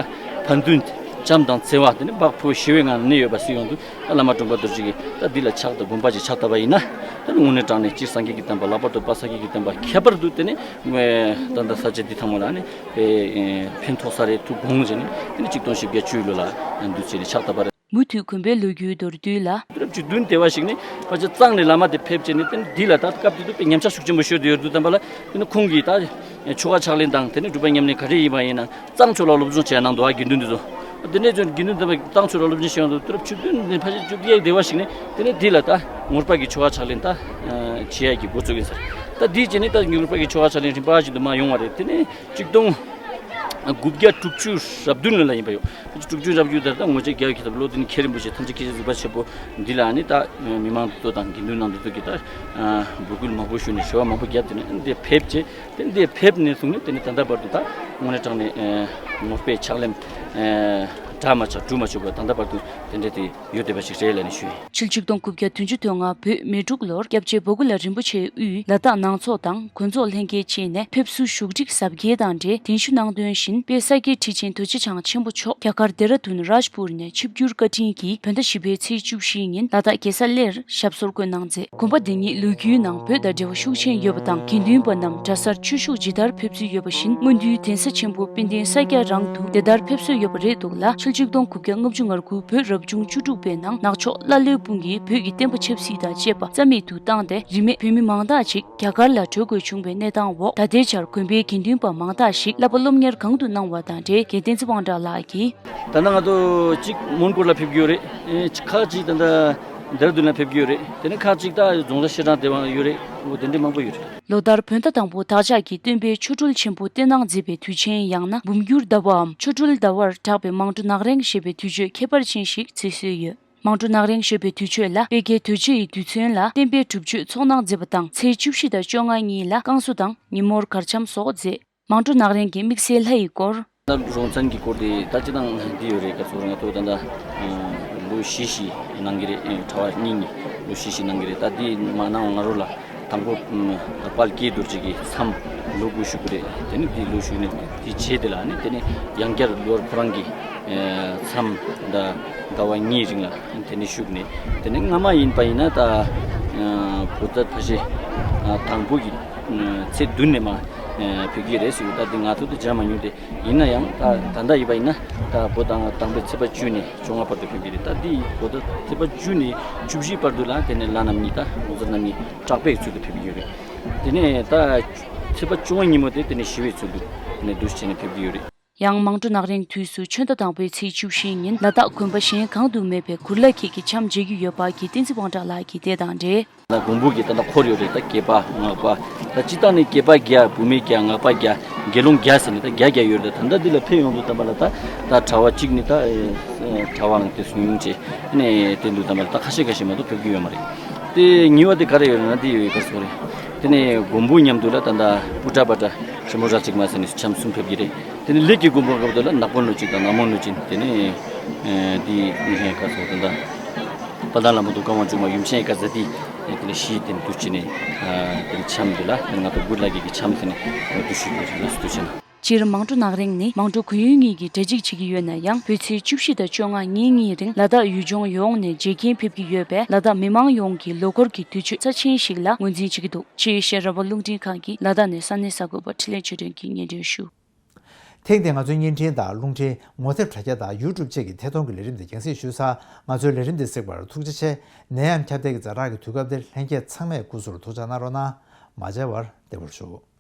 ཕན་ཚུན་བྱམས་དང་བརྩེ་བ་དེ་ནི་བག་ཕེབས་ཞི་བའི་ངང་གནས་ཡོད་པ་གཟིགས་ཡོང་དུས། ད་བླ་མ་དྲུང་པ་རྡོ་རྗེ་གི་ད་འདི་ལ་ཕྱག་དང་དགོངས་པ་ཅིག་ཕྱག་བཏབ་པ་ཡིན་ན། ད་ནི་དངོས་གནས་དྲང་གནས་སྤྱིར་སངས་རྒྱས་ཀྱི་བསྟན་པ་ལྷག་པར་དུ་དཔལ་ས་སྐྱ་གི་བསྟན་པ་ཁྱད་པར་དུ་དེ་ནི་ད་ལྟ་ས་ཆ་འདི་ཐང་མོ་ལ་ནི་ཕན་ཐོགས་ས་རེད། ཐུགས་དགོངས་བྱས་ནས་དེ་ནི་ཆིག་སྟོང་བཞི་བརྒྱ་བཅུ་ལོ་ལ་འདུ་བྱས་ནས་ཕྱག་བཏབ་པ་རེད། མུ་མཐུད་དགོན་པའི་ལོ་རྒྱུས་མདོར་བསྡུས་ལ། དུས་རབས་བཅུ་བདུན་དེ་བ་ཞིག་ནས་ཕལ་ཆེར་གཙང་ནས་བླ་མ་དེ་ཕེབས་བྱས་ནས་དེ་ནི་འདི་ལ་ད་སྐབས་དེ་དུས་དཔེ་ཉམས་ཆག་ཤུགས་ཆེན་པོ་ཤོར་དུ་ཡོད་དུས་ཙམ་པ་ལ། དེ་ནི་ཁོང་གིས་ད་ཆོ་ག་ཕྱག་ལེན་དང་དེ་ནི་སྒྲུབ་པ་ཉམས་ལེན་ག་རེ་ཡིན་པ་ཡིན་ན་གཙང་ཕྱོགས་ལ་སློབ་སྦྱོང་བྱས་གནང་འདུག་ཨ་དགེ་འདུན་འདི་ཚོ། དེ་ནས་ཀྱང་དགེ་འདུན་དམ་པ་གཙང་ཕྱོགས་ལ་སློབ་སྦྱོང་བྱས་ཡོང་དུས་དུས་རབས་བཅུ་བདུན་ནས་ཕལ་ཆེར་བཅུ་བརྒྱད་དེ་བ་ཞིག་ནས་དེ་ནི་འདི་ལ་ད་ངོར་པ་གི་ཆོ་ག་ཕྱག་ལེན་ད་བྱེད་ཡ་གི་འགོ་བཙུགས་ཡིན་ཟེར། ད་འདི་བྱས་ནས་ད་ངོར་པ་གི་ཆོ་ག་ཕྱག་ལེན་རིམ་པ་བཞིན་དུ་མར་ཡོང་བ་རེད། དེ་ནས་ཆིག་སྟོང་དགུ་བརྒྱ་དྲུག་ཅུ་རེ་བདུན་ལོ་ལ་ཡིན་པ་ཡོད། དྲུག་ཅུ་རེ་བདུན་དེར་ད་ངོ་ཅིག་རྒྱལ་བའི་ཁྱད་ཐོབ་ལོ་དེ་ནི་མཁན་རིན་པོ་ཆེ་ཐམས་ཅད་མཁྱེན་ཅིང་གཟིགས་པ་ཆེན་པོ་འདི་ལ་ནི་ད་མི་མང་འདི་ཚོ་དང་དགེ་འདུན་ནང་འདི་ཚོ་གིས་ད་འབོད་སྐུལ་མང་པོ་ཞུས་ནས་ཞུ་བ་མང་པོ་བརྒྱབ། དེ་ནས་འདི་ཕེབས་བྱས་དེ་འདི་ཕེབས་ནས་བཟུང་ནས་དེ་ནས་ད་ལྟ་བར་དུ་ད་དངོས་གནས་དྲང་གནས་ངོ་དཔེ་ཕྱག་ལེན་གྲ་མ་ཆག་གྲུ་མ་ཆུག་པར་ད་ལྟ་བར་དུ་དེ་འདྲ་དེ་ཡོད་བསྡད་པ་ཞིག་རེད་ལབ་ནས་ཞུ་ཡིན། ཕྱི་ལོ་ཆིག་སྟོང་དགུ་བརྒྱ་བདུན་ཅུ་དོན་ལྔ་བོད་མེ་འབྲུག་ལོར་སྐྱབས་རྗེ་འབའ་ཁུ་ལ་རིན་པོ་ཆེའི་དབུས་ལ་དྭགས་ནང་ཚོགས་དང་དགོན་ཚོགས་ལྷན་རྒྱས་བཅས་ནས་ཕེབས་བསུ་བཞུགས་ཁྲི་གཟབ་རྒྱས་དང་འབྲེལ་གདན་ཞུ་གནང་དོན་བཞིན་དཔལ་ས་སྐྱའི་ཁྲི་ཆེན་རྡོ་རྗེ་འཆང་ཆེན་པོ་མཆོག་རྒྱ་གར་ལྡེ་ར་ལྡུན་རཱཇ་པུར་ནས་ཆིབས་བསྒྱུར་བཀའ་དྲིན་གྱིས་བོད་ཟླ་བཞི་པའི་ཚེས་བཅུ་བཞིའི་ཉིན་ལ་དྭགས་རྒྱལ་ས་གླེར་ཞབས་སོར་བཀོད་གནང་མཛད། དགོན་པ་འདི་ཉིད་ལོ་རྒྱུས་ནང་བོད་དང་འབྲེལ་བ་ཤུགས་ཆེན་ཡོད་པ་དང་། དགེ་འདུན་པ་རྣམས་གྲྭ་སར་ཆོས་ཞུགས་ཇི་ལྟར་ཕེབས་ཚུལ་ཡོད་པ་བཞིན། སྔོན་དུས་གདན་ས་ཆེན་པོ་དཔལ་ལྡན་ས་སྐྱ་རང་དུ་དེ་ལྟར་ཕེབས་སྲོལ་ཡོད་པ་རེད་འདུག་ལ། ཕྱི་ལོ་ཆིག་སྟོང་དགུ་བརྒྱ་ལྔ་བཅུ་ང་དགུ་བོད་རབ་བྱུང་བཅུ་དྲུག་པའི་ནང་ནག་ཕྱོགས་ཀླ་ཀློའི་དཔུང་གིས་བོད་ཀྱི་བསྟན་པ་ཆབ་སྲིད་དང་བཅས་པ་རྩ་མེད་དུ་བཏང་སྟེ། རིས་མེད་བོད་མི་མང་དག་ཅིག་རྒྱ་གར་ལ་བྲོས་དགོས་བྱུང་བའི་གནས་སྟངས་འོག་ད་ལྟའི་ཆར་དགོན་པའི་དགེ་འདུན་པ་མང་དག་ཞིག་བསླབ་པ་སློབ་གཉེར་གང་དུ་གནང་བ་དང་འབྲེལ་རྒན་བསྟན་འཛིན་དབང་གྲགས་ལགས་ཀྱིས། ད་ལྟ་ང་ཚོ་གཅིག་མོན་གྷོ་ལ་ཕེབས་ཀྱི་ཡོད་རེད། ཨེ་ཁག་ཅིག་ད་ལྟ་ འདེར་དུན་ལ་ཕེབས་ཀྱི་ཡོད་རེད། དེ་ནས་ཁག་ཅིག་ད་རྫོང་བཟའ་ཤེལ་བྲང་དེ་བ་ཡོད་རེད། འོ་དེ་འདྲ་མང་པོ་ཡོད་རེད། ལོ་ལྟར་བོད་ཟླ་དང་པོ་བདག་ཅག་གི་སྟོན་པའི་ཆོ་འཕྲུལ་ཆེན་པོ་སྟོན་གནང་མཛད་པའི་དུས་ཆེན་ཡང་ན་འབུམ་འགྱུར་ཟླ་བའམ་ཆོ་འཕྲུལ་ཟླ་བར་གྲགས་པའི་མང་གྲོ་ནག་རེང་ཞེས་པའི་དུས་མཆོད་ཁྱད་པར་ཅན་ཞིག་བརྩི་སྲོལ་ཡོད། མང་གྲོ་ནག་རེང་ཞེས་པའི་དུས་མཆོད་ལ་དཔལ་ཀྱེ་རྡོ་རྗེ་ཡི་རྡུལ་ཚོན་ལ་བསྟན་པའི་སྒྲུབ་མཆོད་ཚོགས་གནང་མཛད་པ་དང་ཚེས་བཅུ་བཞི་དང་བཅོ་ལྔ་གཉིས་ལ་བསྐང་གསོ་དང་ཉིན་མོར་གར་འཆམ་སོགས་མཛད། མང་གྲོ་ནག་རེང་གི་དམིགས་བསལ་ལྷ་ཡི་སྐོར། ད་རོང་ཚན་གྱི་སྐོར་དེ་ད་སྤྱི་བཏང་འདི་ཡོད་རེད། ག་ཚོད་ང་ཚོ་ད་ལྟ་ལོ་བཞི་བཞི་གནང་གི་རེད། གྲྭ་བ་གཉིས་གཉིས་ལོ་བཞི་བཞི་གནང་གི་རེད། ད་འདི་མ་གནང་ང་རོ་ལ་དང་པོ་དཔལ་ཀྱེ་རྡོ་རྗེ་གི་མཚམས་ལོ་དགུ་བཞུགས་ཀྱི་རེད། དེ་ནས་འདི་ལོ་བཞུགས་ནས་འདི་རྗེས་དེ་ལ་ནི་དེ་ནས་ཡང་བསྐྱར་ལོར་ཁོ་རང་གི་མཚམས་ད་ཟླ་བ་གཉིས་རིང་ལ་དེ་ནས་བཞུགས་ནས། དེ་ནས་སྔ་མ་ཡིན་པ་ཡིན་ན་ད་བོད་ཟླ་ཕལ་ཆེར་དང་པོ་གི་ཚེས་བདུན་ནས་མ་ཕེབས་ཀྱི་རེད་ཟེར། ད་འདི་ང་ཚོ་དེ་མཇལ་མ་མྱོང་སྟེ། ཡིན་ན་ཡང་ད་ད་ལྟ་ཡིན་པ་ཡིན་ན་ད་བོད་ཟླ་དང་པོའི་ཚེས་པ་བཅུ་ནས་བཅོ་ལྔ་བར་དུ་ཕེབས་ཀྱི་རེད། ད་འདི་བོད་ཟླ་ཚེས་པ་བཅུ་ནས་བཅུ་བཞི་བར་དུ་ལ་དེ་ནས་ལྷ་རྣམ་གཉིས་དང་ངོ་མཚར་རྣམ་གཉིས་གྲགས་པའི་ཚུལ་དུ་ཕེབས་ཀྱི་ཡོད་རེད། དེ་ནས་ད་ཚེས་པ་བཅོ་ལྔ་ཉིན་མོ་དེ་དེ་ནས་ཞི་བའི་ཚུལ་དུ་དེ་ནས་འདུ་བྱས་ནས་ཕེབས་ཀྱི་ཡོད་རེད། ཡང་མང་གྲོ་ནག་རེང་དུས་སུ་ཆོས་ཟླ་དང་པོའི་ཚེས་བཅུ་བཞི་ཉིན་ལ་དྭགས་དགོན་པ་གཞན་གང་དུ་མེད་པའི་གུར་ལ་ཁྱེད་ཀྱི་འཆམ་མཇལ་རྒྱུ་ཡོད་པ་གི་བསྟན་འཛིན་དབང་གྲགས་ལགས་ཀྱིས་དེ་དང་འབྲེལ། ད་མགོན་པོ་གི་ད་ལྟ་འཁོར་ཡོད་རེད། ད་བརྒྱད་པ་ལྔ་པ། ད་སྤྱི་བཏང་ནས་བརྒྱད་པ་བརྒྱ། བུད་མེད་བརྒྱ། ལྔ་པ་བརྒྱ། དགེ་སློང་བརྒྱ་ཟེར་ནས་ད་བརྒྱ་བརྒྱ་ཡོད་རེད། ད་ད་ལྟ་འདི་ལ་ཕེབས་ཡོང་དུས་ཙམ་པ་ལ་ད་ད་གྲྭ་བ་གཅིག་ནི་ད་གྲྭ་བའང་དེ་སུ་ཉུང་ཆེ་ནས་དེ་འདུག་ཙམ་པ་ལ་ད་ཁ་ཤས་ཁ་ཤས་མ་གཏོགས་ཕེབས་ཀྱི་ཡོད་མ་རེད། དེ་ཉེ་བ་དེ་ག་རེ་ཡོད་རེད་ན་དེ་ཡོད་ག་སོ་རེད། དེ་ནས་མགོན་པོ་མཉམ་དུ་ལ་ད་ད་པུ་ཏྲ་པ་ཏྲ་ཆེན་མོ་ར་གཅིག་མ་ཟེར་ནས་འཆམ་གསུམ་ཕེབས་ཀྱི་རེད། དེ་ནས་ལས་ཀྱི་མགོན་པོ་སྐབས་དེ་ལ་ནག་པོ་ལོ་གཅིག་དང་ནག་མོ་ལོ་གཅིག། དེ་ནས་འདི་ནི་ཧེ་ག་སོ་ད་ད། དཔལ་ལྡན་ལྷ་མོ་དང་ཀ་ཝང་ཆུང་མ་ཡུམ་ཆེན་ཀ་ཟ་ཏི། དེ་ལ་ཤི་དེ་འདུ་བྱས་ནས་དེ་ལ་འཆམ་དེ་ལ་ང་ཚོ་བུ་ལ་གི་གི་འཆམ་དེ་ནས་འདུ་ཤི་དེ་ལ་འདུ་བྱས་ནས། སྤྱིར་མང་གྲོ་ནག་རེང་ནི་མང་གྲོ་གུ་ཡུན་གཉིས་ཀྱི་གྲ་སྒྲིག་བྱེད་ཀྱི་ཡོད་ན་ཡང་བོད་ཚེས་བཅུ་བཞི་དང་བཅོ་ལྔ་ཉིན་གཉིས་རིང་ལ་དྭགས་ཡུལ་ལྗོངས་ཡོངས་ནས་མཇལ་མཁན་ཕེབས་ཀྱི་ཡོད་པས་ལ་དྭགས་མི་མང་ཡོངས་ཀྱི་ལོ་འཁོར་གྱི་དུས་ཚོད་རྩ་ཆེན་ཞིག་ལ་ངོས་འཛིན་བྱེད་ཀྱི་འདུག་ཅེས་ཤེས་རབ་པ་རླུང་འཕྲིན་ཁང་གིས་ལ་དྭགས་ནས་ས་གནས་གསར་འགོད་པ་འཕྲིན་ལས་ཆོས་སྒྲོན་གྱིས་སྙན་སྒྲོན་ཞུ། ཐེངས་འདིའི་ང་ཚོའི་བརྙན་འཕྲིན་དང་རླུང་འཕྲིན་ངོ་དེབ་དྲ་རྒྱ་དང་ཡུ་ཊུབ་བཅས་ཀྱི་ཐད་གཏོང་གི་ལས་རིམ་འདི་རྒྱང་སྲིང་ཞུས་ཚར། ང་ཚོའི་ལས་རིམ་འདི་གཟིགས་པར་ཐུགས་རྗེ་ཆེ། ནད་ཡམས་ཁྱབ་གདལ་གྱི་ཛ་དྲག་གི་དུས་སྐབས་འདིར་ལྷན་རྒྱས་ཚང་མས་སྐུ་གཟུགས་ཐུགས་ཅག་གནང་རོགས་གནང་། མ་མཇལ་བར་བདེ་མོར་བཞུགས།